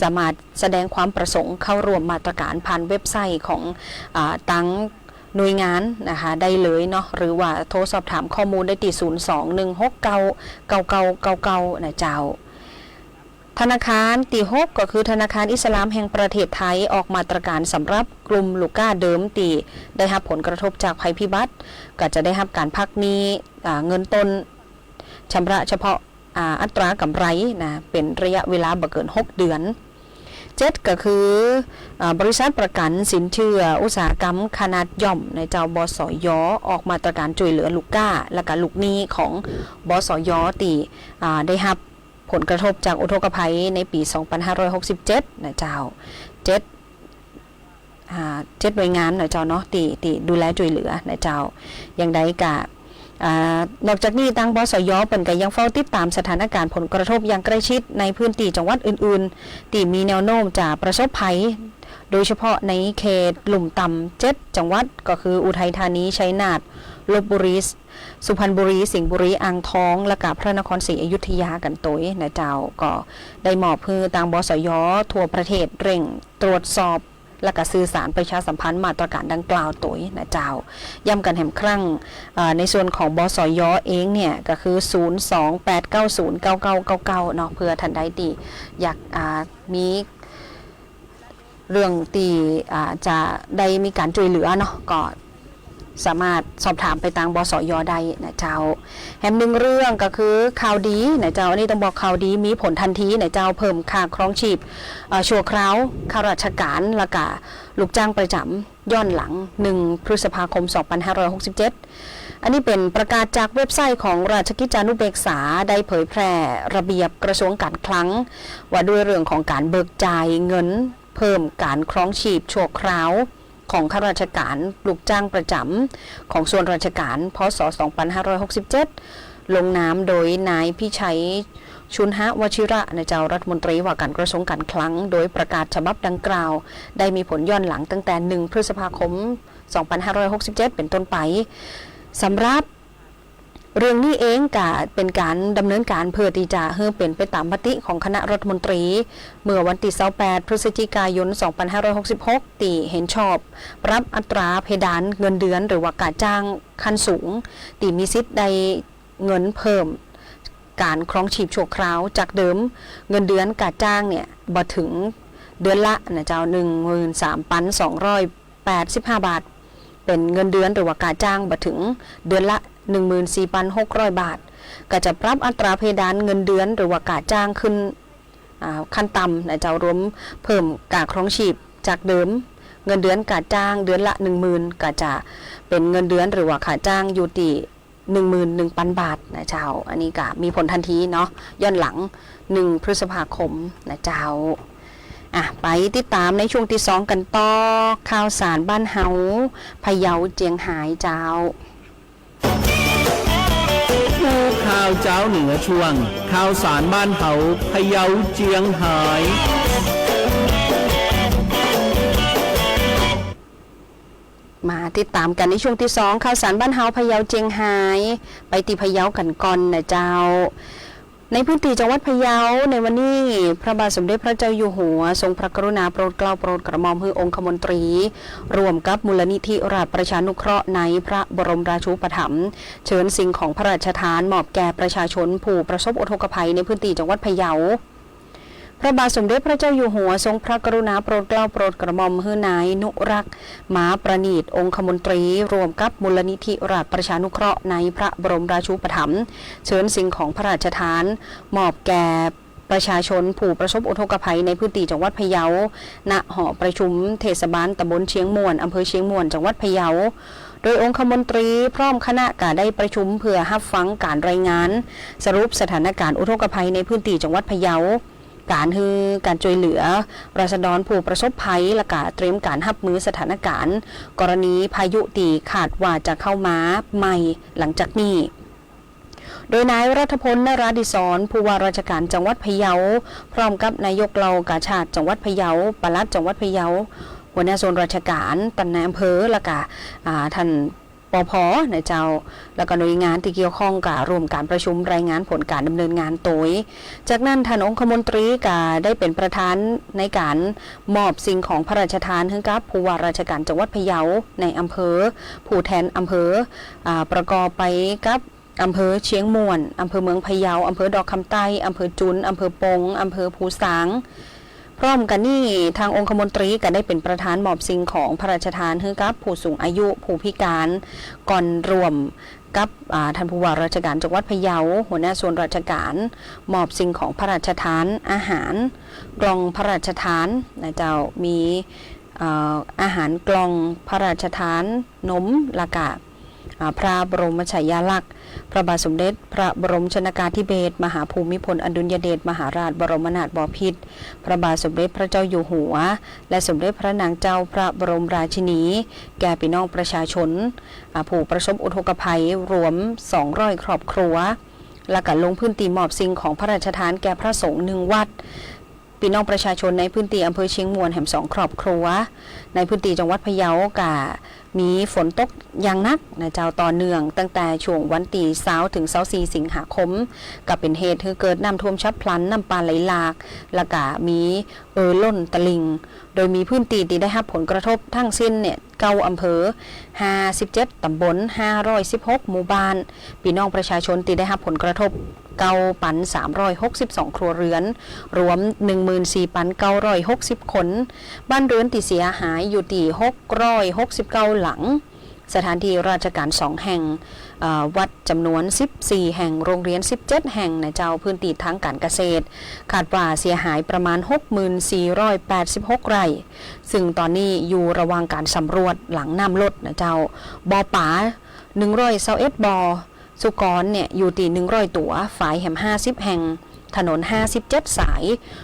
สามารถแสดงความประสงค์เข้าร่วมมาตรก๋านผ่านเว็บไซต์ของ อ่า ตังหน่วยงานนะคะ ได้เลยเนาะ หรือว่าโทรสอบถามข้อมูลได้ตี้ ศูนย์สองหนึ่งหกเก้าเก้าเก้าเก้าเก้า นะเจ้า ธนาคารตี้ หก ก็คือธนาคารอิสลามแห่งประเทศไทย ออกมาตรก๋านสำหรับกลุ่มลูกก้าเดิมตี้ได้ฮับผลกระทบจากภัยพิบัติ ก็จะได้ฮับก๋านพักหนี้ อ่า เงินต้นชำระเฉพาะ อ่า อัตรากำไรนะ เป๋นระยะเวลาบ่เกิน หก เดือน เจ็ด ก็คือ อ่า บริษัทประกั๋นสินเชื่ออุตสาหกรรมขนาดย่อมนะเจ้า บสย. ออกมาตรก๋านจ้วยเหลือลูกก้า และก็ลูกหนี้ของ บสย. ตี้ อ่า ได้ฮับ ผลกระทบจากอุทกภัยในปี๋สองปันห้าร้อยหกสิบเจ็ดนะเจ้า เจ็ด อ่า เจ็ดหน่วยงานนะเจ้าเนาะ ตี้ ตี้ดูแลจ้วยเหลือนะเจ้า อย่างใดก็ อ่า นอกจากนี้ตาง บสย. เปิ้นก็ยังเฝ้าติดต๋ามสถานก๋ารณ์ผลกระทบอย่างใกล้ชิดในพื้นตี้จังหวัดอื่นๆ ตี้มีแนวโน้มจะประสบภัย โดยเฉพาะในเขตลุ่มต่ำเจ็ดจังหวัด ก็คืออุทัยธานี ชัยนาท ลพบุรี สุพรรณบุรี สิงห์บุรี อ่างทอง และก็พระนครศรีอยุธยากั๋นตวยนะเจ้า ก็ได้มอบหื้อตาง บสย. ทั่วประเทศเร่งตรวจสอบ และก็สื่อสารประชาสัมพันธ์มาตรก๋านดังกล่าวตวยนะเจ้า ย้ำกั๋นแหมครั้ง เอ่อ ในส่วนของ บสย. เองเนี่ย ก็คือ ศูนย์สองแปดเก้าศูนย์เก้าเก้าเก้าเก้า เนาะ เปื้อท่านใดตี้อยาก อ่า มี เรื่องตี้ อ่า จะได้มีก๋านจ้วยเหลือเนาะ ก็สามารถสอบถามไปตาง บสย. ได้นะเจ้า แหมนึ่งเรื่องก็คือข่าวดีนะเจ้า อันนี้ต้องบอกข่าวดี มีผลทันทีนะเจ้า เพิ่มค่าครองชีพ เอ่อ ชั่วคราว ข้าราชก๋าน และก็ลูกจ้างประจ๋ำ ย้อนหลัง หนึ่ง พฤษภาคม สองปันห้าร้อยหกสิบเจ็ด อันนี้เป๋นประกาศจากเว็บไซต์ของราชกิจจานุเบกษา ได้เผยแพร่ระเบียบกระทรวงการคลัง ว่าด้วยเรื่องของก๋านเบิกจ่ายเงินเพิ่มก๋านครองชีพชั่วคราวของข้าราชก๋านลูกจ้างประจ๋ำของส่วนราชก๋าน พ.ศ. สองปันห้าร้อยหกสิบเจ็ด ลงนามโดยนายพิชัย ชุนหวชิระนะเจ้า รัฐมนตรีว่าก๋านกระทรวงการคลัง โดยประกาศฉบับดังกล่าว ได้มีผลย้อนหลังตั้งแต่ หนึ่ง พฤษภาคม สองปันห้าร้อยหกสิบเจ็ด เป๋นต้นไป สำหรับเรื่องนี้เองก็เป๋นก๋านดำเนินก๋านเปื้อตี้จะหื้อเป๋นไปต๋ามมติของคณะรัฐมนตรี เมื่อวันตี้ ซาวแปด พฤศจิกายน สองปันห้าร้อยหกสิบหก ตี้เห็นชอบปรับอัตราเพดานเงินเดือนหรือว่าค่าจ้างขั้นสูง ตี้มีสิทธิ์ได้ เงินเพิ่มก๋านครองชีพชั่วคราว จากเดิมเงินเดือนค่าจ้างเนี่ย บ่เถิงเดือนละนะเจ้า หนึ่งหมื่นสามปันสองร้อยแปดสิบห้าบาท เป๋นเงินเดือนหรือว่าค่าจ้างบ่เถิงเดือนละ หนึ่งหมื่นสี่ปันหกร้อยบาท ก็จะปรับอัตราเพดานเงินเดือนหรือว่าค่าจ้างขึ้น อ่า ขั้นต่ำนะเจ้า รวมเพิ่มค่าครองชีพจากเดิม เงินเดือนค่าจ้างเดือนละหนึ่งหมื่น ก็จะเป๋นเงินเดือนหรือว่าค่าจ้างอยู่ตี้หนึ่งหมื่นหนึ่งปันบาทนะเจ้า อันนี้ก็มีผลทันทีเนาะ ย้อนหลังหนึ่งพฤษภาคมนะเจ้า อ่ะ ไปติดต๋ามในช่วงตี้สองกั๋นต่อ ข่าวสารบ้านเฮา พะเยาเจียงฮายเจ้า อู้ข่าวจาวเหนือช่วง ข่าวสารบ้านเฮา พะเยาเจียงฮาย มาติดต๋ามกั๋นในช่วงตี้สอง ข่าวสารบ้านเฮา พะเยาเจียงฮาย ไปตี้พะเยากั๋นก่อนนะเจ้า ในพื้นตี้จังหวัดพะเยา ในวันนี้ พระบาทสมเด็จพระเจ้าอยู่หัว ทรงพระกรุณาโปรดเกล้าโปรดกระหม่อมหื้อองคมนตรี ร่วมกับมูลนิธิราษฎร์ประชานุเคราะห์ในพระบรมราชูปถัมภ์ เชิญสิ่งของพระราชทานมอบแก่ประชาชนผู้ประสบอุทกภัยในพื้นตี้จังหวัดพะเยา พระบาทสมเด็จพระเจ้าอยู่หัว ทรงพระกรุณาโปรดเกล้าโปรดกระหม่อมหื้อนายนุรักษ์ หมาประณีต องคมนตรี ร่วมกับมูลนิธิราษฎร์ประชานุเคราะห์ในพระบรมราชูปถัมภ์ เชิญสิ่งของพระราชทาน มอบแก่ประชาชนผู้ประสบอุทกภัยในพื้นตี้จังหวัดพะเยา ณ หอประชุมเทศบาลตำบลเชียงม่วน อำเภอเชียงม่วน จังหวัดพะเยา โดยองคมนตรีพร้อมคณะก็ได้ประชุมเพื่อฮับฟังก๋านรายงานสรุปสถานการณ์อุทกภัยในพื้นตี้จังหวัดพะเยา ก๋านหื้อก๋านจ้วยเหลือราษฎรผู้ประสบภัย และก็เตรียมก๋านฮับมือสถานการณ์กรณีพายุตี้คาดว่าจะเข้ามาใหม่หลังจากนี้ โดยนายรัฐพล นราธิศร ผู้ว่าราชการจังหวัดพะเยา พร้อมกับนายกเหล่ากาชาดจังหวัดพะเยา ปลัดจังหวัดพะเยา หัวหน้าส่วนราชการ ต้านนายอำเภอ และก็ อ่า ต้าน ปภ นะเจ้า และก็หน่วยงานตี้เกี่ยวข้องก็ร่วมก๋านประชุมรายงานผลก๋านดำเนินงานโตย จากนั้นต้านองคมนตรีก็ได้เป๋นประธานในก๋านมอบสิ่งของพระราชทานหื้อกับผู้ว่าราชการจังหวัดพะเยา นายอำเภอ ผู้แทนอำเภอ อ่า ประกอบไปกับ อำเภอเชียงม่วน อำเภอเมืองพะเยา อำเภอดอกคำใต้ อำเภอจุน อำเภอปง อำเภอภูซาง พร้อมกั๋นนี้ ทางองคมนตรีก็ได้เป๋นประธานมอบสิ่งของพระราชทานหื้อกับผู้สูงอายุ ผู้พิการ ก่อนร่วมกับ อ่า ต้านผู้ว่าราชการจังหวัดพะเยา หัวหน้าส่วนราชการ มอบสิ่งของพระราชทาน อาหาร กล่องพระราชทาน นะเจ้า มี เอ่อ อาหารกล่องพระราชทาน นม และก็ อ่า พระบรมฉายาลักษณ์ พระบาทสมเด็จพระบรมชนกาธิเบศร มหาภูมิพลอดุลยเดช มหาราชบรมนาถบพิตร พระบาทสมเด็จพระเจ้าอยู่หัว และสมเด็จพระนางเจ้าพระบรมราชินี แก่ปี้น้องประชาชน อ่า ผู้ประสบอุทกภัยรวมสองร้อยครอบครัว และก็ลงพื้นตี้มอบสิ่งของพระราชทานแก่พระสงฆ์หนึ่งวัด ปี้น้องประชาชนในพื้นตี้อำเภอเชียงม่วนแหมสองครอบครัว ในพื้นตี้จังหวัดพะเยาก็มีฝนตกอย่างหนักนะเจ้า ต่อเนื่องตั้งแต่ช่วงวันตี้ซาวเถิงซาวสี่สิงหาคม ก็เป๋นเหตุหื้อเกิดน้ำท่วมฉับพลัน น้ำป่าไหลหลาก และก็มีเอ่อล้นตลิ่ง โดยมีพื้นตี้ตี้ได้ฮับผลกระทบทั้งสิ้นเนี่ย เก้าอำเภอ ห้าสิบเจ็ดตำบล ห้าร้อยสิบหกหมู่บ้าน ปี้น้องประชาชนตี้ได้ฮับผลกระทบ เก้าปันสามร้อยหกสิบสองครัวเรือน รวม หนึ่งหมื่นสี่ปันเก้าร้อยหกสิบคน บ้านเรือนตี้เสียหายอยู่ตี้ หกร้อยหกสิบเก้าหลัง สถานตี้ราชการสองแห่ง เอ่อ วัดจ๋ำนวนสิบสี่แห่ง โรงเรียนสิบเจ็ดแห่งนะเจ้า พื้นตี้ทางก๋านเกษตร คาดว่าเสียหายประมาณ หกหมื่นสี่ร้อยแปดสิบหกไร่ ซึ่งต๋อนนี้อยู่ระหว่างก๋านสำรวจหลังน้ำลดนะเจ้า บ่อป๋า หนึ่งร้อยซาวเอ็ดบ่อ สุกรเนี่ยอยู่ตี้หนึ่งร้อยตั๋ว ฝายแหมห้าสิบแห่ง ถนนห้าสิบเจ็ดสาย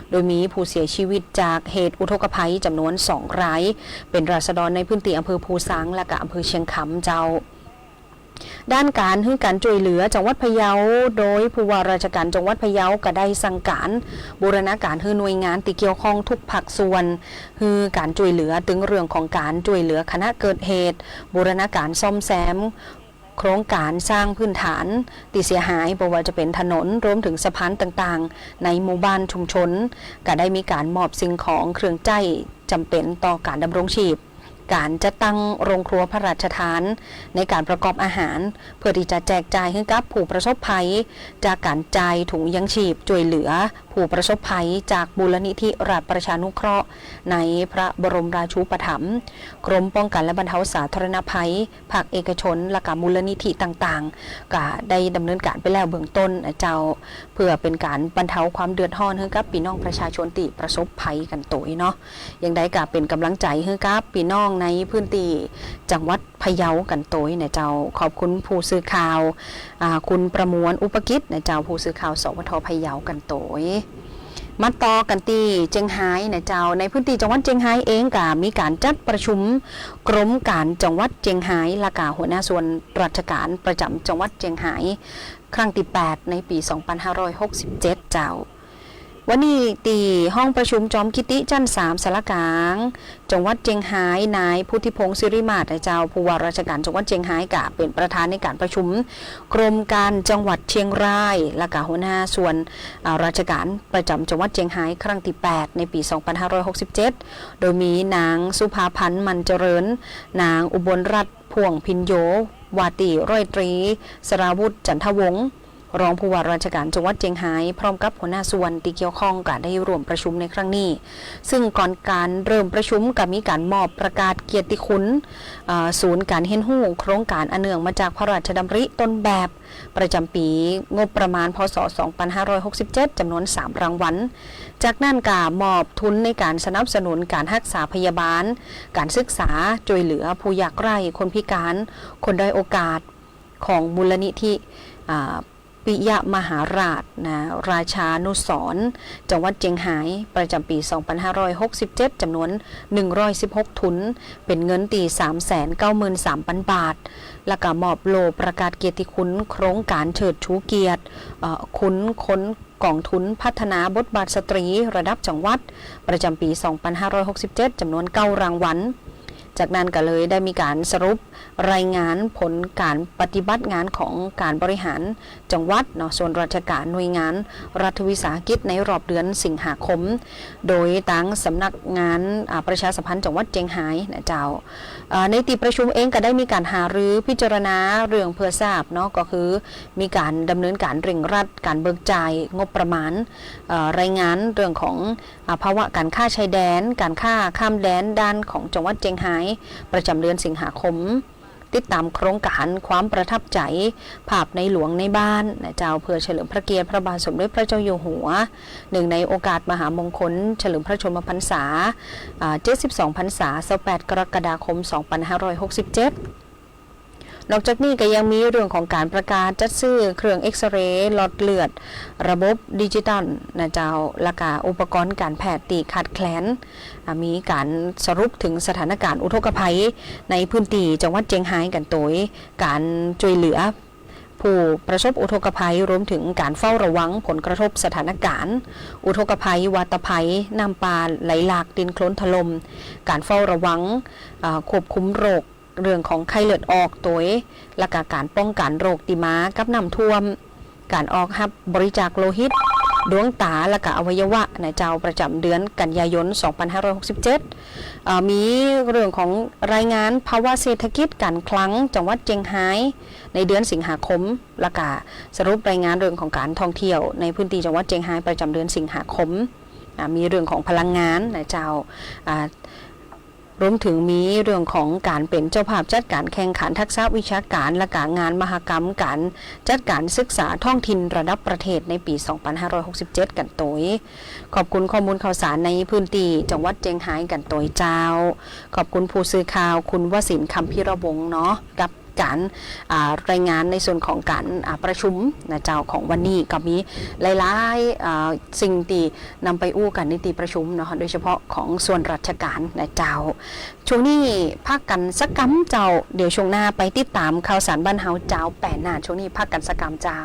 โดยมีผู้เสียชีวิตจากเหตุอุทกภัยจ๋ำนวนสองราย เป๋นราษฎรในพื้นตี้อำเภอภูซาง และก็อำเภอเชียงคำเจ้า ด้านก๋านหื้อก๋านจ้วยเหลือจังหวัดพะเยา โดยผู้ว่าราชการจังหวัดพะเยาก็ได้สั่งก๋านบูรณาก๋านหื้อหน่วยงานตี้เกี่ยวข้องทุกภาคส่วน หื้อก๋านจ้วยเหลือ ตึงเรื่องของก๋านจ้วยเหลือขณะเกิดเหตุ บูรณาก๋านซ่อมแซม โครงก๋านสร้างพื้นฐานตี้เสียหาย บ่ว่าจะเป๋นถนน รวมเถิงสะพานต่างๆ ในหมู่บ้านชุมชน ก็ได้มีก๋านมอบสิ่งของเครื่องใจ๊จ๋ำเป๋นต่อก๋านดำรงชีพ ก๋านจัดตั้งโรงครัวพระราชทานในก๋านประกอบอาหาร เปื้อตี้จะแจกจ่ายหื้อกับผู้ประสบภัย จากก๋านจ่ายถุงยังชีพจ้วยเหลือผู้ประสบภัยจากมูลนิธิราชประชานุเคราะห์ในพระบรมราชูปถัมภ์ กรมป้องกันและบรรเทาสาธารณภัย ภาคเอกชน และก็มูลนิธิต่างๆ ก็ได้ดำเนินก๋านไปแล้วเบื้องต้นนะเจ้า เปื้อเป๋นก๋านบรรเทาความเดือดฮ้อนหื้อกับปี้น้องประชาชนตี้ประสบภัยกั๋นโตยเนาะ อย่างใดก็เป๋นก๋ำลังใจ๋หื้อกับปี้น้องในพื้นตี้จังหวัดพะเยากั๋นโตยนะเจ้า ขอบคุณผู้สื่อข่าว อ่า คุณประมวล อุปกิจนะเจ้า ผู้สื่อข่าว สวท พะเยากั๋นโตย มาต่อกั๋นตี้เจียงฮายนะเจ้า ในพื้นตี้จังหวัดเจียงฮายเองก็มีก๋านจัดประชุมกรมก๋านจังหวัดเจียงฮาย และก็หัวหน้าส่วนราชก๋านประจ๋ำจังหวัดเจียงฮาย ครั้งตี้แปด ในปี๋สองปันห้าร้อยหกสิบเจ็ดเจ้า วันนี้ตี้ห้องประชุมจอมกิตติจั๊นสามศาลากลาง จังหวัดเจียงฮาย นายพุทธิพงษ์ สิริมาศนะเจ้า ผู้ว่าราชก๋านจังหวัดเจียงฮายก็เป๋นประธานในก๋านประชุมกรมก๋านจังหวัดเจียงราย และก็หัวหน้าส่วน อ่า ราชก๋านประจ๋ำจังหวัดเจียงฮาย ครั้งตี้แปด ในปี๋สองปันห้าร้อยหกสิบเจ็ด โดยมีนางสุภาพันธ์ มันเจริญ นางอุบลรัตน์ พ่วงพิญโญ ว่าตี้ร้อยตรี สราวุธ จันทวงศ์ รองผู้ว่าราชก๋านจังหวัดเจียงฮาย พร้อมกับหัวหน้าส่วนตี้เกี่ยวข้องก็ได้ร่วมประชุมในครั้งนี้ ซึ่งก่อนก๋านเริ่มประชุมก็มีก๋านมอบประกาศเกียรติคุณ เอ่อ ศูนย์ก๋านเฮียนฮู้โครงก๋านอันเนื่องมาจากพระราชดำริต้นแบบประจ๋ำปี๋งบประมาณ พ.ศ. สองปันห้าร้อยหกสิบเจ็ด จ๋ำนวนสามรางวัล จากนั้นก็มอบทุนในก๋านสนับสนุนก๋านฮักษาพยาบาล ก๋านศึกษา จ้วยเหลือผู้ยากไร้ คนพิการ คนด้อยโอกาส ของมูลนิธิ อ่า ปิยมหาราชนะ ราชานุสรณ์ จังหวัดเจียงฮาย ประจ๋ำปี๋สองปันห้าร้อยหกสิบเจ็ด จ๋ำนวนหนึ่งร้อยสิบหกทุน เป๋นเงินตี้สามแสนเก้าหมื่นสามปันบาท และก็มอบโล่ประกาศเกียรติคุณโครงก๋านเชิดชูเกียรติ เอ่อ คุณคน ก๋องทุนพัฒนาบทบาทสตรีระดับจังหวัด ประจ๋ำปี๋สองปันห้าร้อยหกสิบเจ็ด จ๋ำนวนเก้ารางวัล จากนั้นก็เลยได้มีก๋านสรุปรายงานผลก๋านปฏิบัติงานของก๋านบริหารจังหวัดเนาะ ส่วนราชก๋านหน่วยงานรัฐวิสาหกิจในรอบเดือนสิงหาคม โดยตางสำนักงาน อ่า ประชาสัมพันธ์จังหวัดเจียงฮายนะเจ้า เอ่อ ในตี้ประชุมเองก็ได้มีก๋านหารือพิจารณาเรื่องเปื้อทราบเนาะ ก็คือ มีก๋านดำเนินก๋านเร่งรัดก๋านเบิกจ่ายงบประมาณ เอ่อ รายงานเรื่องของ อ่า ภาวะก๋านค้าชายแดน ก๋านค้าข้ามแดนด้านของจังหวัดเจียงฮาย ประจ๋ำเดือนสิงหาคม ติดต๋ามโครงก๋านความประทับใจ๋ ภาพในหลวงในบ้านนะเจ้า เปื้อเฉลิมพระเกียรติพระบาทสมเด็จพระเจ้าอยู่หัว เนื่องในโอกาสมหามงคลเฉลิมพระชนมพรรษา อ่า เจ็ดสิบสองพรรษา ซาวแปดกรกฎาคม สองปันห้าร้อยหกสิบเจ็ด นอกจากนี้ก็ยังมีเรื่องของก๋านประกาศจัดซื้อเครื่องเอกซเรย์หลอดเลือด ระบบดิจิตอลนะเจ้า และก็อุปกรณ์ก๋านแพทย์ตี้ขาดแคลน อ่า มีก๋านสรุปเถิงสถานก๋านอุทกภัยในพื้นตี้จังหวัดเจียงฮายกั๋นโตย ก๋านจ้วยเหลือผู้ประสบอุทกภัย รวมเถิงก๋านเฝ้าระวังผลกระทบสถานก๋านอุทกภัย วาตภัย น้ำป่าไหลหลาก ดินโคลนถล่ม ก๋านเฝ้าระวัง อ่า ควบคุมโรค เรื่องของไข้เลือดออกโตย และก็ก๋านป้องกั๋นโรคตี้มากับน้ำท่วม ก๋านออกฮับบริจาคโลหิต ดวงต๋า และก็อวัยวะนะเจ้า ประจ๋ำเดือนกันยายน สองปันห้าร้อยหกสิบเจ็ด เอ่อ มีเรื่องของรายงานภาวะเศรษฐกิจก๋านคลังจังหวัดเจียงฮาย ในเดือนสิงหาคม และก็สรุปรายงานเรื่องของก๋านท่องเที่ยวในพื้นตี้จังหวัดเจียงฮายประจ๋ำเดือนสิงหาคม อ่า มีเรื่องของพลังงานนะเจ้า อ่า รวมเถิงมีเรื่องของก๋านเป๋นเจ้าภาพจัดก๋านแข่งขันทักษะวิชาก๋าน และก็งานมหกรรมก๋านจัดก๋านศึกษาท้องถิ่นระดับประเทศในปี๋สองปันห้าร้อยหกสิบเจ็ดกั๋นโตย ขอบคุณข้อมูลข่าวสารในพื้นตี้จังหวัดเจียงฮายกั๋นโตยเจ้า ขอบคุณผู้สื่อข่าวคุณวสินทร์ คำพิรวงศ์เนาะ กับก๋าน อ่า รายงานในส่วนของก๋าน อ่า ประชุมนะเจ้า ของวันนี้ก็มีหลายๆ อ่า สิ่งตี้นำไปอู้กั๋นในตี้ประชุมเนาะ โดยเฉพาะของส่วนราชก๋านนะเจ้า ช่วงนี้พักกั๋นสักกำเจ้า เดี๋ยวช่วงหน้าไปติดต๋ามข่าวสารบ้านเฮาเจ้าแป๋นหน้า ช่วงนี้พักกั๋นสักกำเจ้า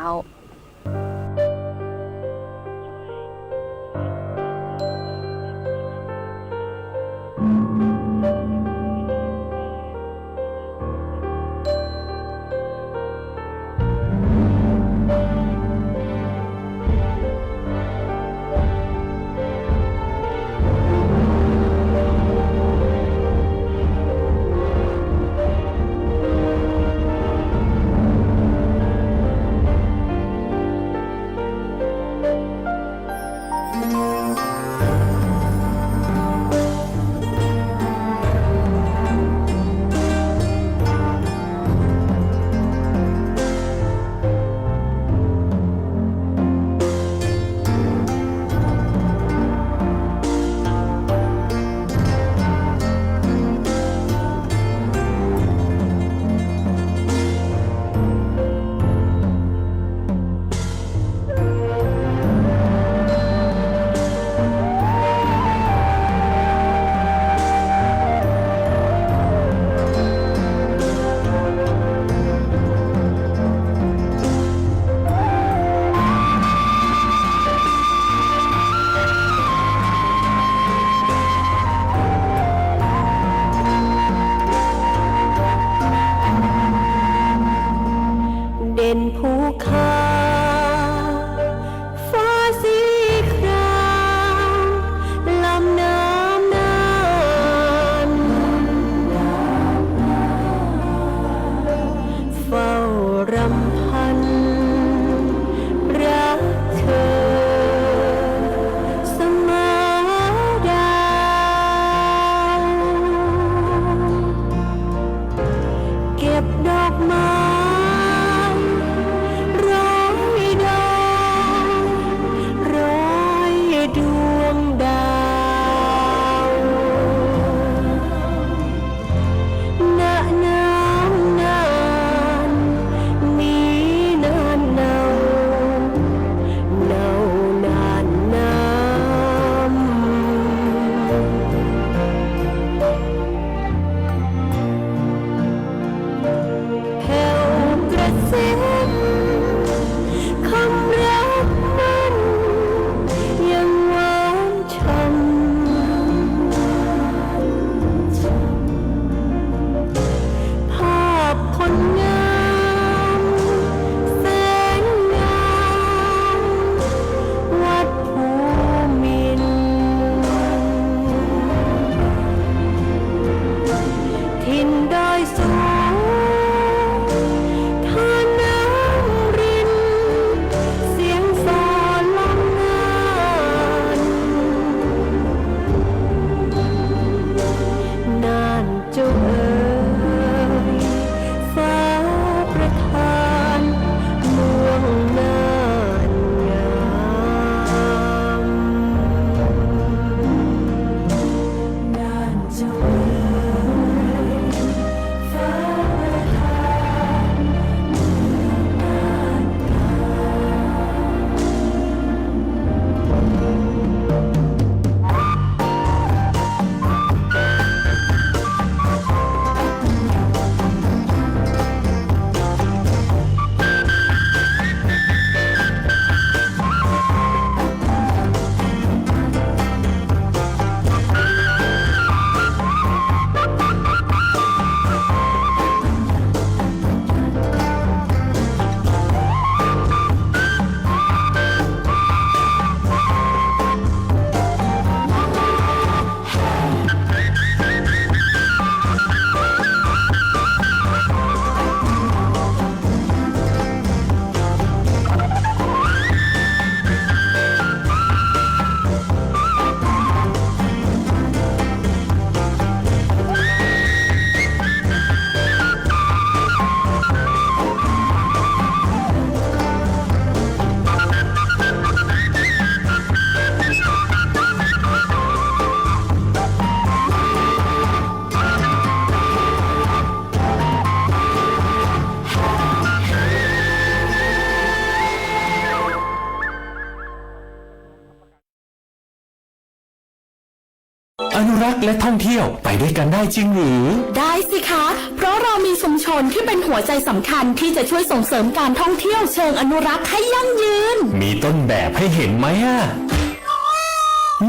อนุรักษ์และท่องเที่ยวไปด้วยกันได้จริงหรือ ได้สิคะ เพราะเรามีชุมชนที่เป็นหัวใจสำคัญที่จะช่วยส่งเสริมการท่องเที่ยวเชิงอนุรักษ์ให้ยั่งยืน มีต้นแบบให้เห็นไหมอะ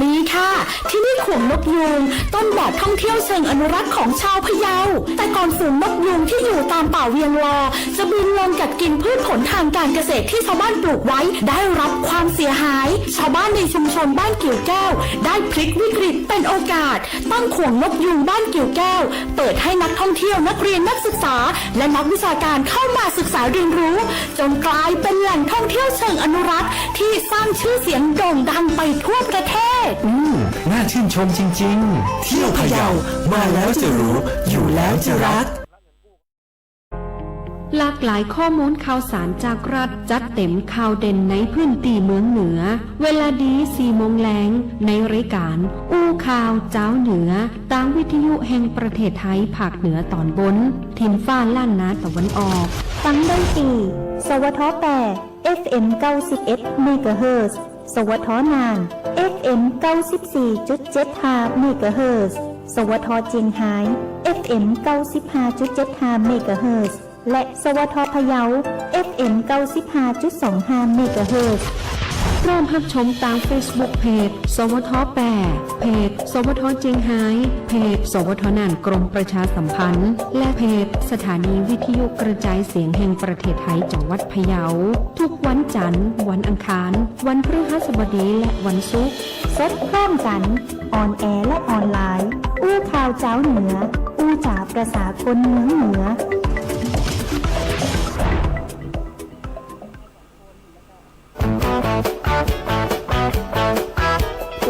มีค่ะ ที่นี่ขวงนกยูง ต้นแบบท่องเที่ยวเชิงอนุรักษ์ของชาวพะเยา แต่ก่อนฝูงนกยูงที่อยู่ตามป่าเวียงลอ จะบินลงกัดกินพืชผลทางการเกษตรที่ชาวบ้านปลูกไว้ได้รับความเสียหาย ชาวบ้านในชุมชนบ้านกิ่วแก้ว ได้พลิกวิกฤตเป็นโอกาส ตั้งขวงนกยูงบ้านกิ่วแก้ว เปิดให้นักท่องเที่ยว นักเรียน นักศึกษา และนักวิชาการเข้ามาศึกษาเรียนรู้ จนกลายเป็นแหล่งท่องเที่ยวเชิงอนุรักษ์ที่สร้างชื่อเสียงโด่งดังไปทั่วประเทศ อืม น่าชื่นชมจริงๆ เที่ยวพะเยา มาแล้วจะรู้ อยู่แล้วจะรัก หลากหลายข้อมูลข่าวสารจากรัฐ จัดเต็มข่าวเด่นในพื้นตี้เมืองเหนือ เวลาดีสี่โมงแลง ในรายก๋านอู้ข่าวจาวเหนือ ตางวิทยุแห่งประเทศไทยภาคเหนือต๋อนบน ถิ่นฟ้าล้านนาตะวันออก ฟังได้ตี้ สวทแปด เอฟเอ็ม เก้าสิบเอ็ด เมกะเฮิรตซ์ สวทน่าน เอฟเอ็ม เก้าสิบสี่จุดเจ็ดห้า เมกะเฮิรตซ์ สวทเจียงฮาย เอฟเอ็ม เก้าสิบห้าจุดเจ็ดห้า เมกะเฮิรตซ์ และ สวทพะเยา เอฟเอ็ม เก้าสิบห้าจุดสองห้า เมกะเฮิรตซ์ พร้อมฮับชมตางเฟซบุ๊กเพจ สวทแปด เพจ สวทเจียงฮาย เพจ สวทน่านกรมประชาสัมพันธ์ และเพจสถานีวิทยุกระจายเสียงแห่งประเทศไทยจังหวัดพะเยา ทุกวันจันทร์ วันอังคาร วันพฤหัสบดี และวันศุกร์ สดพร้อมกั๋น ออนแอร์และออนไลน์ อู้ข่าวจาวเหนือ อู้จ๋าประสาคนเมืองเหนือ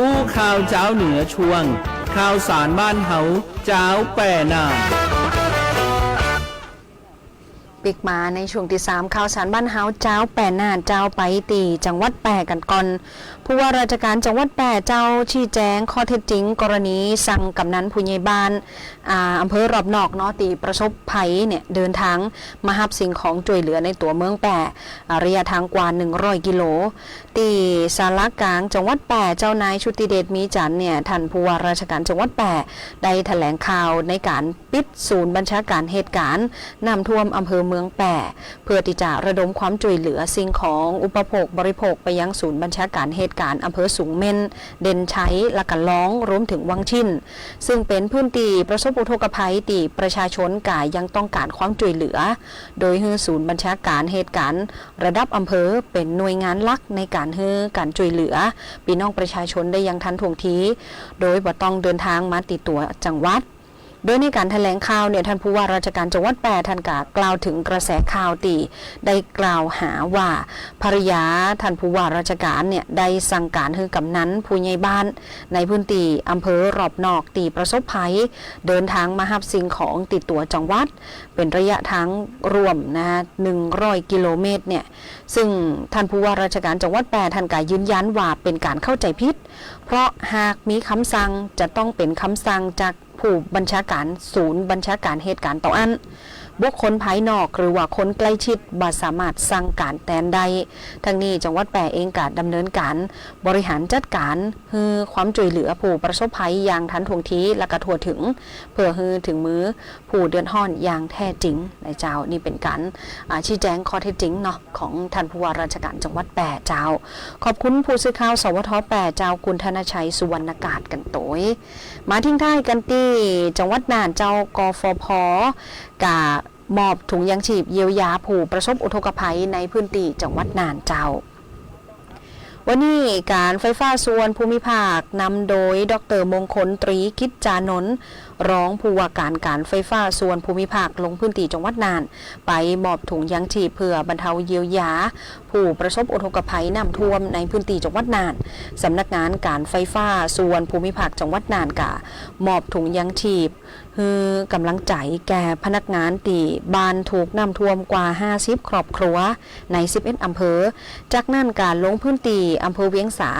อู้ข่าวจาวเหนือช่วง ข่าวสารบ้านเฮา จาวแป่หน้า ปิ๊กมาในช่วงตี้สาม ข่าวสารบ้านเฮา จาวแป่หน้า เจ้า ไปตี้จังหวัดแป่กั๋นก่อน ผู้ว่าราชก๋านจังหวัดแป่เจ้า ชี้แจ๋งข้อเท็จจริงกรณีสั่งก๋ำนันผู้ใหญ่บ้าน อ่า อำเภอรอบนอกเนาะ ตี้ประสบภัยเนี่ย เดินทางมาฮับสิ่งของจ้วยเหลือในตั๋วเมืองแป่ อ่า ระยะทางกว่าหนึ่งร้อยกิโล ตี้ศาลากลางจังหวัดแป่ เจ้านายชุติเดช มีจันทร์เนี่ย ท่านผู้ว่าราชก๋านจังหวัดแป่ ได้แถลงข่าวในก๋านปิดศูนย์บัญชาก๋านเหตุก๋ารณ์น้ำท่วมอำเภอเมืองแป่ เพื่อตี้จะระดมความจ้วยเหลือสิ่งของอุปโภคบริโภคไปยังศูนย์บัญชาก๋านเหตุก๋ารณ์อำเภอสูงเม่น เด่นชัย และกะล้อง รวมเถิงวังชิ้น ซึ่งเป๋นพื้นตี้ประสบอุทกภัยตี้ประชาชนก็ยังต้องก๋านความจ้วยเหลือ โดยหื้อศูนย์บัญชาก๋านเหตุก๋ารณ์ระดับอำเภอเป๋นหน่วยงานหลักในก๋านหื้อก๋านจ้วยเหลือปี้น้องประชาชนได้อย่างทันท่วงที โดยบ่ต้องเดินทางมาตี้ตั๋วจังหวัด โดยในก๋านแถลงข่าวเนี่ย ท่านผู้ว่าราชก๋านจังหวัดแป่ ท่านก็กล่าวเถิงกระแสข่าวตี้ได้กล่าวหาว่า ภริยาท่านผู้ว่าราชก๋านเนี่ย ได้สั่งก๋านหื้อกำนันผู้ใหญ่บ้านในพื้นตี้อำเภอรอบนอกตี้ประสบภัย เดินทางมาฮับสิ่งของตี้ตั๋วจังหวัด เป๋นระยะทางรวมนะ หนึ่งร้อยกิโลเมตรเนี่ย ซึ่งท่านผู้ว่าราชก๋านจังหวัดแป่ ท่านก็ยืนยันว่าเป๋นก๋านเข้าใจ๋ผิด เพราะหากมีกำสั่งจะต้องเป๋นกำสั่งจากผู้บัญชาก๋านศูนย์บัญชาก๋านเหตุก๋ารณ์เต้าอั้น บุคคลภายนอกหรือว่าคนใก้ชิดบ่สามารถสั่งก๋านแตนได้ ทั้งนี้จังหวัดแป่เองก็ดำเนินก๋านบริหารจัดก๋านหื้อความจ้วยเหลือผู้ประสบภัยอย่างทันท่วงที และก็ทั่วเถิง เพื่อหื้อเถิงมือผู้เดือดฮ้อนอย่างแท้จริงนะเจ้า นี่เป๋นก๋าน อ่า ชี้แจ๋งข้อเท็จจริงเนาะ ของท่านผู้ว่าราชก๋านจังหวัดแป่เจ้า ขอบคุณผู้สื่อข่าว สวทแป่เจ้า คุณธนชัย สุวรรณกาศ กั๋นโตย มาทิ้งท้ายกั๋นตี้จังหวัดน่านเจ้า กฟผ ก็มอบถุงยางชีพเยียวยาผู้ประสบอุทกภัยในพื้นตี้จังหวัดน่านเจ้า วันนี้ก๋านไฟฟ้าส่วนภูมิภาคนำโดย ดอกเตอร์ มงคลตรี กิจจานนท์ รองผู้ว่าก๋านก๋านไฟฟ้าส่วนภูมิภาคลงพื้นตี้จังหวัดน่าน ไปมอบถุงยางชีพเพื่อบรรเทาเยียวยาผู้ประสบอุทกภัยน้ำท่วมในพื้นตี้จังหวัดน่าน สำนักงานก๋านไฟฟ้าส่วนภูมิภาคจังหวัดน่านก็มอบถุงยางชีพ หื้อกำลังใจ๋แก่พนักงานตี้บ้านถูกน้ำท่วมกว่าห้าสิบครอบครัวในสิบเอ็ดอำเภอ จากนั้นก็ลงพื้นตี้อำเภอเวียงสา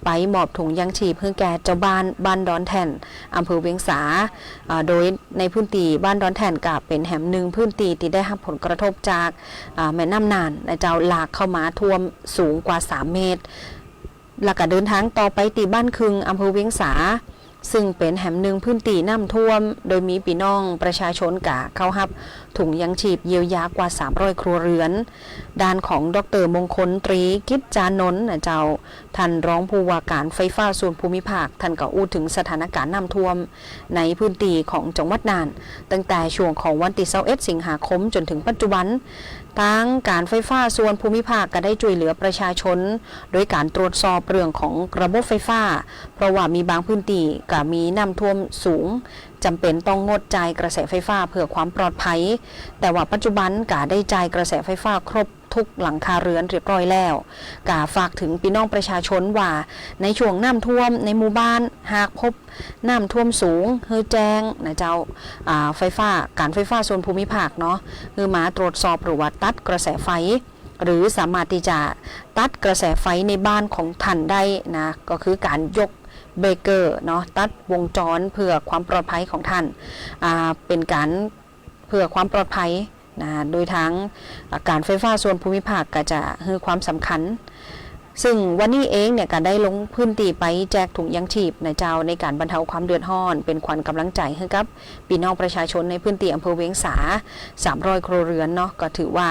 ไปมอบถุงยางชีพหื้อแก่เจ้าบ้านบ้านดอนแท่น อำเภอเวียงสา อ่า โดยในพื้นตี้บ้านดอนแท่นก็เป๋นแหมหนึ่งพื้นตี้ตี้ได้ฮับผลกระทบจาก อ่า แม่น้ำน่านนะเจ้า หลากเข้ามาท่วมสูงกว่าสามเมตร แล้วก็เดินทางต่อไปตี้บ้านคึง อำเภอเวียงสา ซึ่งเป๋นแหมนึ่งพื้นตี้น้ำท่วม โดยมีปี้น้องประชาชนก็เข้าฮับถุงยังชีพเยียวยากว่าสามร้อยครัวเรือน ด้านของดอกเตอร์มงคลตรีกิจจานนท์นะเจ้า ท่านรองผู้ว่าการไฟฟ้าส่วนภูมิภาค ท่านก็อู้เถิงสถานการณ์น้ำท่วมในพื้นตี้ของจังหวัดน่าน ตั้งแต่ช่วงของวันตี้ซาวเอ็ดสิงหาคมจ๋นเถิงปัจจุบัน ตางการไฟฟ้าส่วนภูมิภาคก็ได้จ้วยเหลือประชาชน โดยก๋านตรวจสอบเรื่องของระบบไฟฟ้า เพราะว่ามีบางพื้นตี้ก็มีน้ำท่วมสูง จ๋ำเป๋นต้องงดจ่ายกระแสไฟฟ้าเพื่อความปลอดภัย แต่ว่าปัจจุบันก็ได้จ่ายกระแสไฟฟ้าครบทุกหลังคาเรือนเรียบร้อยแล้ว ก็ฝากเถิงปี้น้องประชาชนว่า ในช่วงน้ำท่วมในหมู่บ้าน หากพบน้ำท่วมสูง หื้อแจ้งนะเจ้า อ่า ไฟฟ้า การไฟฟ้าส่วนภูมิภาคเนาะ หื้อมาตรวจสอบหรือว่าตัดกระแสไฟ หรือสามารถตี้จะตัดกระแสไฟในบ้านของท่านได้นะ ก็คือก๋านยกเบรกเกอร์เนาะ ตัดวงจรเพื่อความปลอดภัยของท่าน อ่า เป๋นก๋านเพื่อความปลอดภัยนะ โดยตาง อ่า การไฟฟ้าส่วนภูมิภาคก็จะหื้อความสำคัญ ซึ่งวันนี้เองเนี่ยก็ได้ลงพื้นตี้ไปแจกถุงยังชีพนะเจ้า ในก๋านบรรเทาความเดือดร้อน เป๋นขวัญก๋ำลังใจ๋หื้อกับปี้น้องประชาชนในพื้นตี้อำเภอเวียงสา สามร้อยครัวเรือนเนาะ ก็ถือว่า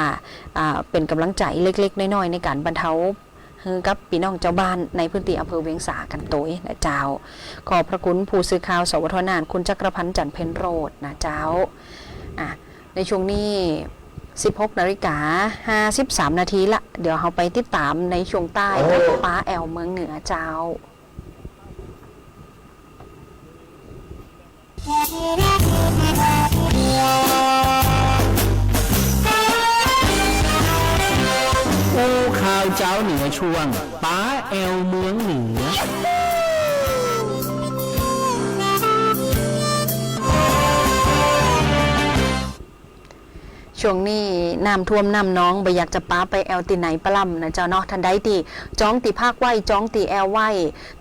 อ่า เป๋นก๋ำลังใจ๋เล็กๆ น้อยๆ ในก๋านบรรเทาหื้อกับปี้น้องจาวบ้านในพื้นตี้อำเภอเวียงสากั๋นตวยนะเจ้า ขอบพระคุณผู้สื่อข่าว สวท น่าน คุณจักรพันธ์ จันทร์เพ็ญโรจน์นะเจ้า อ่ะ ในช่วงนี้ สิบหกนาฬิกาห้าสิบสามนาทีละ เดี๋ยวเฮาไปติดต๋ามในช่วงใต้กับป๊าแอลเมืองเหนือเจ้า อู้ข่าวจาวเหนือช่วงป๊าแอลเมืองเหนือ ช่วงนี้น้ำท่วมน้ำนอง บ่อยากจะป๊าไปแอลตี้ไหนปะล่ำนะเจ้าเนาะ ท่านใดตี้จองตี้พักไว้ จองตี้แอลไว้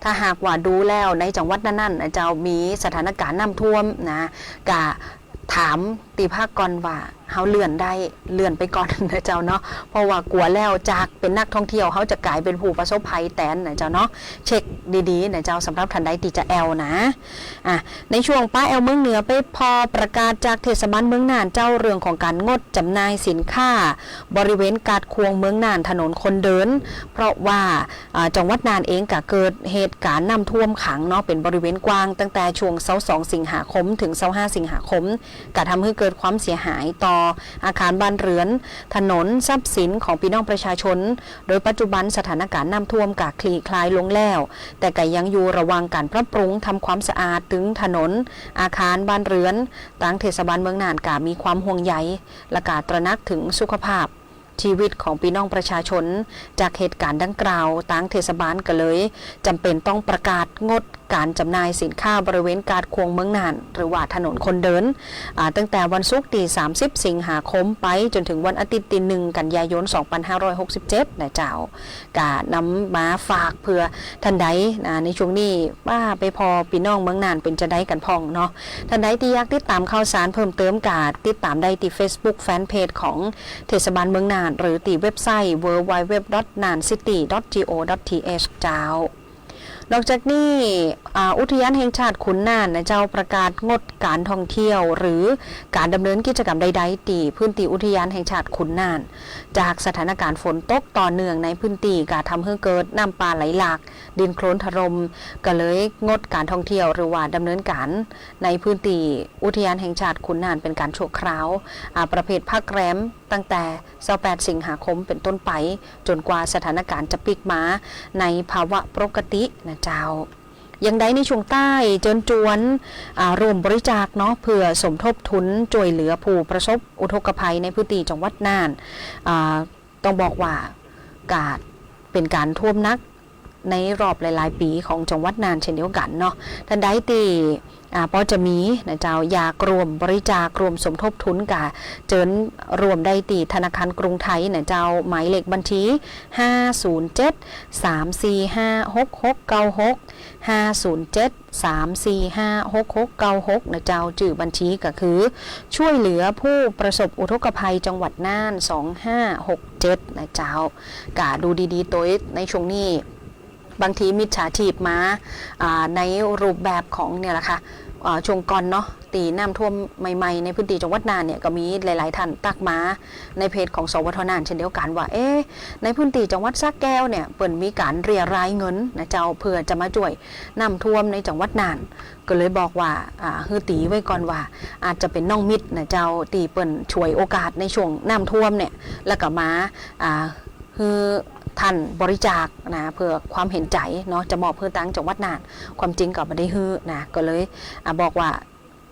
ถ้าหากว่าดูแล้วในจังหวัดนั้นๆ นะเจ้า มีสถานการณ์น้ำท่วมนะ ก็ถามตี้พักก่อนว่า เฮาเลื่อนได้ เลื่อนไปก่อนนะเจ้าเนาะ เพราะว่ากั๋วแล้วจากเป๋นนักท่องเที่ยว เฮาจะก๋ายเป๋นผู้ประสบภัยแตนนะเจ้าเนาะ เช็คดีๆ นะเจ้า สำหรับท่านใดตี้จะแอลนะ อ่ะ ในช่วงป๊าแอลเมืองเหนือไปผ่อประกาศจากเทศบาลเมืองน่านเจ้า เรื่องของก๋านงดจ๋ำหน่ายสินค้าบริเวณกาดข่วงเมืองน่าน ถนนคนเดิน เพราะว่า อ่า จังหวัดน่านเองก็เกิดเหตุก๋ารณ์น้ำท่วมขังเนาะ เป๋นบริเวณกว้าง ตั้งแต่ช่วงซาวสองสิงหาคมเถิงซาวห้าสิงหาคม ก็ทำหื้อเกิดความเสียหายต่ออาคารบ้านเรือน ถนน ทรัพย์สินของปี้น้องประชาชน โดยปัจจุบันสถานการณ์น้ำท่วมก็คลี่คลายลงแล้ว แต่ก็ยังอยู่ระหว่างก๋านปรับปรุงทำความสะอาดตึงถนน อาคารบ้านเรือน ตางเทศบาลเมืองน่านก็มีความห่วงใย และก็ตระหนักเถิงสุขภาพชีวิตของปี้น้องประชาชน จากเหตุก๋ารณ์ดังกล่าว ตางเทศบาลก็เลยจ๋ำเป๋นต้องประกาศงดก๋านจ๋ำหน่ายสินค้าบริเวณกาดข่วงเมืองน่าน หรือว่าถนนคนเดิน อ่า ตั้งแต่วันศุกร์ตี้สามสิบสิงหาคมไปจ๋นเถิงวันอาทิตย์ตี้หนึ่งกันยายนสองปันห้าร้อยหกสิบเจ็ดนะเจ้า ก็นำมาฝากเผื่อท่านใดนะ ในช่วงนี้ว่าไปผ่อปี้น้องเมืองน่านเป๋นจาใดกั๋นพ่องเนาะ ท่านใดตี้อยากติดต๋ามข่าวสารเพิ่มเติมก็ติดต๋ามได้ตี้เฟซบุ๊กแฟนเพจของเทศบาลเมืองน่าน หรือตี้เว็บไซต์ ดับเบิลยู ดับเบิลยู ดับเบิลยู ดอท น่าน ซิตี้ ดอท จี โอ ดอท ที เอช เจ้า นอกจากนี้ อ่า อุทยานแห่งชาติขุนน่านนะเจ้า ประกาศงดก๋านท่องเที่ยว หรือก๋านดำเนินกิจกรรมใดๆ ตี้พื้นตี้อุทยานแห่งชาติขุนน่าน จากสถานการณ์ฝนตกต่อเนื่องในพื้นตี้ ก็ทำหื้อเกิดน้ำป่าไหลหลาก ดินโคลนถล่ม ก็เลยงดก๋านท่องเที่ยว หรือว่าดำเนินก๋านในพื้นตี้อุทยานแห่งชาติขุนน่านเป๋นก๋านชั่วคราว อ่า ประเภทพักแรม ตั้งแต่ซาวแปดสิงหาคมเป๋นต้นไป จ๋นกว่าสถานการณ์จะปิ๊กมาในภาวะปกตินะเจ้า อย่างใดในช่วงใต้เจิญจวน อ่า ร่วมบริจาคเนาะ เพื่อสมทบทุนจ้วยเหลือผู้ประสบอุทกภัยในพื้นตี้จังหวัดน่าน อ่า ต้องบอกว่าก็เป๋นก๋านท่วมหนักในรอบหลายๆ ปี๋ของจังหวัดน่านเช่นเดียวกั๋นเนาะ ท่านใดตี้ อ่า ปอจะมีนะเจ้า อยากร่วมบริจาค ร่วมสมทบทุนก็เจิญร่วมได้ตี้ธนาคารกรุงไทยนะเจ้า หมายเลขบัญชี ห้าศูนย์เจ็ด สามสี่ห้า หกหกเก้าหก ห้าศูนย์เจ็ด สามสี่ห้า หกหกเก้าหก นะเจ้า จื้อบัญชีก็คือ จ้วยเหลือผู้ประสบอุทกภัยจังหวัดน่าน สองห้าหกเจ็ด นะเจ้า ก็ดูดีๆ ตวยในช่วงนี้ บางทีมิจฉาชีพมา อ่า ในรูปแบบของเนี่ยแหละค่ะ อ่า ช่วงก่อนเนาะ ตี้น้ำท่วมใหม่ๆ ในพื้นตี้จังหวัดน่านเนี่ย ก็มีหลายๆ ท่านตักมาในเพจของ สวท น่าน เช่นเดียวกั๋นว่า เอ๊ะ ในพื้นตี้จังหวัดสระแก้วเนี่ย เปิ้นมีก๋านเรียรายเงินนะเจ้า เปื้อจะมาจ้วยน้ำท่วมในจังหวัดน่าน ก็เลยบอกว่า อ่า หื้อตี๋ไว้ก่อนว่า อาจจะเป๋นน้องมิตรนะเจ้า ตี้เปิ้นฉวยโอกาสในช่วงน้ำท่วมเนี่ย แล้วก็มา อ่า หื้อท่านบริจาคนะ เปื้อความเห็นใจ๋เนาะ จะมอบหื้อตางจังหวัดน่าน ความจริงก็บ่ได้หื้อนะ ก็เลย อ่า บอกว่า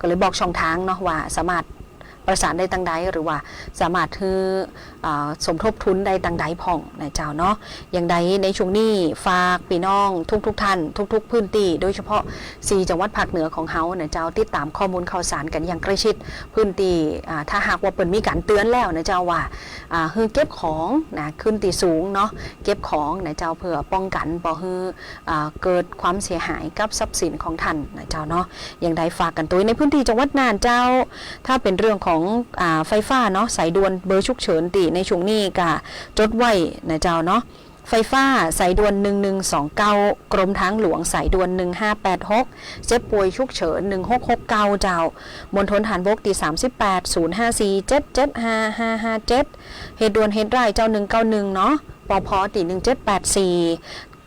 ก็เลยบอกช่องตางเนาะว่าสามารถประสานได้ตางใด หรือว่าสามารถหื้อ อ่า สมทบทุนได้ตางใดพ่องนะเจ้าเนาะ อย่างใดในช่วงนี้ฝากปี้น้องทุกๆ ท่าน ทุกๆ พื้นตี้ โดยเฉพาะสี่จังหวัดภาคเหนือของเฮานะเจ้า ติดต๋ามข้อมูลข่าวสารกั๋นอย่างใกล้ชิด พื้นตี้ อ่า ถ้าหากว่าเปิ้นมีก๋านเตือนแล้วนะเจ้าว่า อ่า หื้อเก็บของนะ ขึ้นตี้สูงเนาะ เก็บของนะเจ้า เปื้อป้องกั๋นบ่หื้อ อ่า เกิดความเสียหายกับทรัพย์สินของท่านนะเจ้าเนาะ อย่างใดฝากกั๋นตวย ในพื้นตี้จังหวัดน่านเจ้า ถ้าเป๋นเรื่องของ อ่า ไฟฟ้าเนาะ สายด่วนเบอร์ฉุกเฉินตี้ในช่วงนี้ก็จดไว้นะเจ้าเนาะ ไฟฟ้าสายด่วนหนึ่งหนึ่งสองเก้า กรมทางหลวงสายด่วนหนึ่งห้าแปดหก เจ็บป่วยฉุกเฉินหนึ่งหกหกเก้าเจ้า มณฑลทหารบกตี้สามสิบแปด ศูนย์ห้าสี่ เจ็ดเจ็ดห้าห้าห้าเจ็ด เหตุด่วนเหตุร้ายเจ้าหนึ่งเก้าหนึ่งเนาะ ปภ ตี้หนึ่งเจ็ดแปดสี่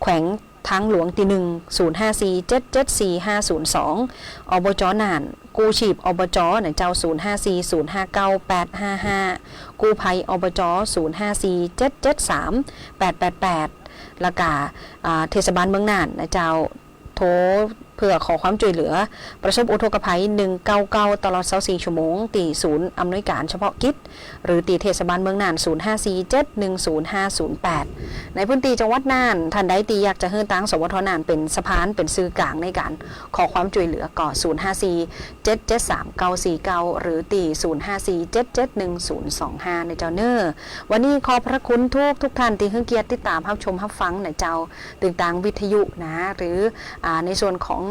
แขวงทางหลวงตี้หนึ่ง ศูนย์ห้าสี่ เจ็ดเจ็ดสี่ห้าศูนย์สอง อบจ น่าน กู้ชีพ อบจ นะเจ้า ศูนย์ห้าสี่ ศูนย์ห้าเก้า แปดห้าห้า กู้ภัย อบจ ศูนย์ห้าสี่ เจ็ดเจ็ดสาม แปดแปดแปด แล้วก็ อ่า เทศบาลเมืองน่านนะเจ้า โทรเปื้อขอความจ้วยเหลือ ประสบอุทกภัย หนึ่งเก้าเก้า ตลอดซาวสี่ชั่วโมง ตี้ศูนย์อำนวยก๋านเฉพาะกิจ หรือตี้เทศบาลเมืองน่าน ศูนย์ห้าสี่ เจ็ดหนึ่งศูนย์ห้าศูนย์แปด ในพื้นตี้จังหวัดน่าน ท่านใดตี้อยากจะหื้อตาง สวท น่าน เป๋นสะพาน เป๋นสื่อกลางในก๋านขอความจ้วยเหลือ ก็ ศูนย์ห้าสี่ เจ็ดเจ็ดสามเก้าสี่เก้า หรือตี้ ศูนย์ห้าสี่ เจ็ดเจ็ดหนึ่งศูนย์สองห้า นะเจ้าเน่อ วันนี้ขอบพระคุณทุกๆ ท่านตี้หื้อเกียรติติดต๋ามฮับชมฮับฟังนะเจ้า ตึงตางวิทยุนะ หรือ อ่า ในส่วนของ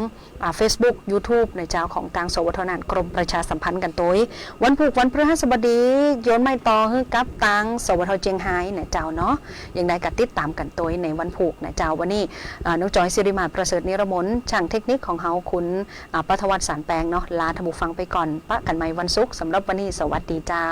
อ่า Facebook YouTube นะเจ้า ของตาง สวท น่าน กรมประชาสัมพันธ์กั๋นตวย วันพูกวันพฤหัสบดี โยนไม้ต่อหื้อกับตาง สวท เจียงฮายนะเจ้าเนาะ อย่างใดก็ติดต๋ามกั๋นตวยในวันพูกนะเจ้า วันนี้ อ่า น้องจอย สิริมาศ ประเสริฐนิรมน ช่างเทคนิคของเฮา คุณ อ่า ปัทวัฒน์ สารแปงเนาะ ลาท่านผู้ฟังไปก่อน ปะกั๋นใหม่วันศุกร์ สำหรับวันนี้ สวัสดีเจ้า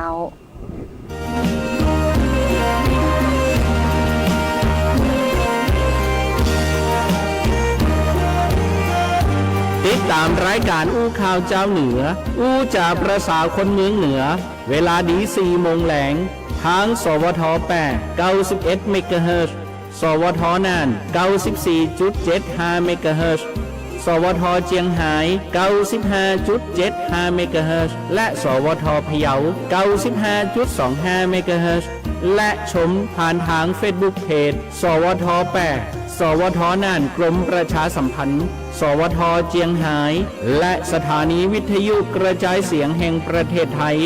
ติดต๋ามรายก๋านอู้ข่าวจาวเหนือ อู้จ๋าประสาคนเมืองเหนือ เวลาดีสี่โมงแลง ตาง สวท แปด เก้าสิบเอ็ดเมกะเฮิรตซ์ สวท น่าน เก้าสิบสี่จุดเจ็ดห้าเมกะเฮิรตซ์ สวท เจียงฮาย เก้าสิบห้าจุดเจ็ดห้าเมกะเฮิรตซ์ และ สวท พะเยา เก้าสิบห้าจุดสองห้าเมกะเฮิรตซ์ และชมผ่านตาง Facebook Page สวท แปด สวท น่าน กรมประชาสัมพันธ์ สวท เจียงฮาย และสถานีวิทยุกระจายเสียงแห่งประเทศไทย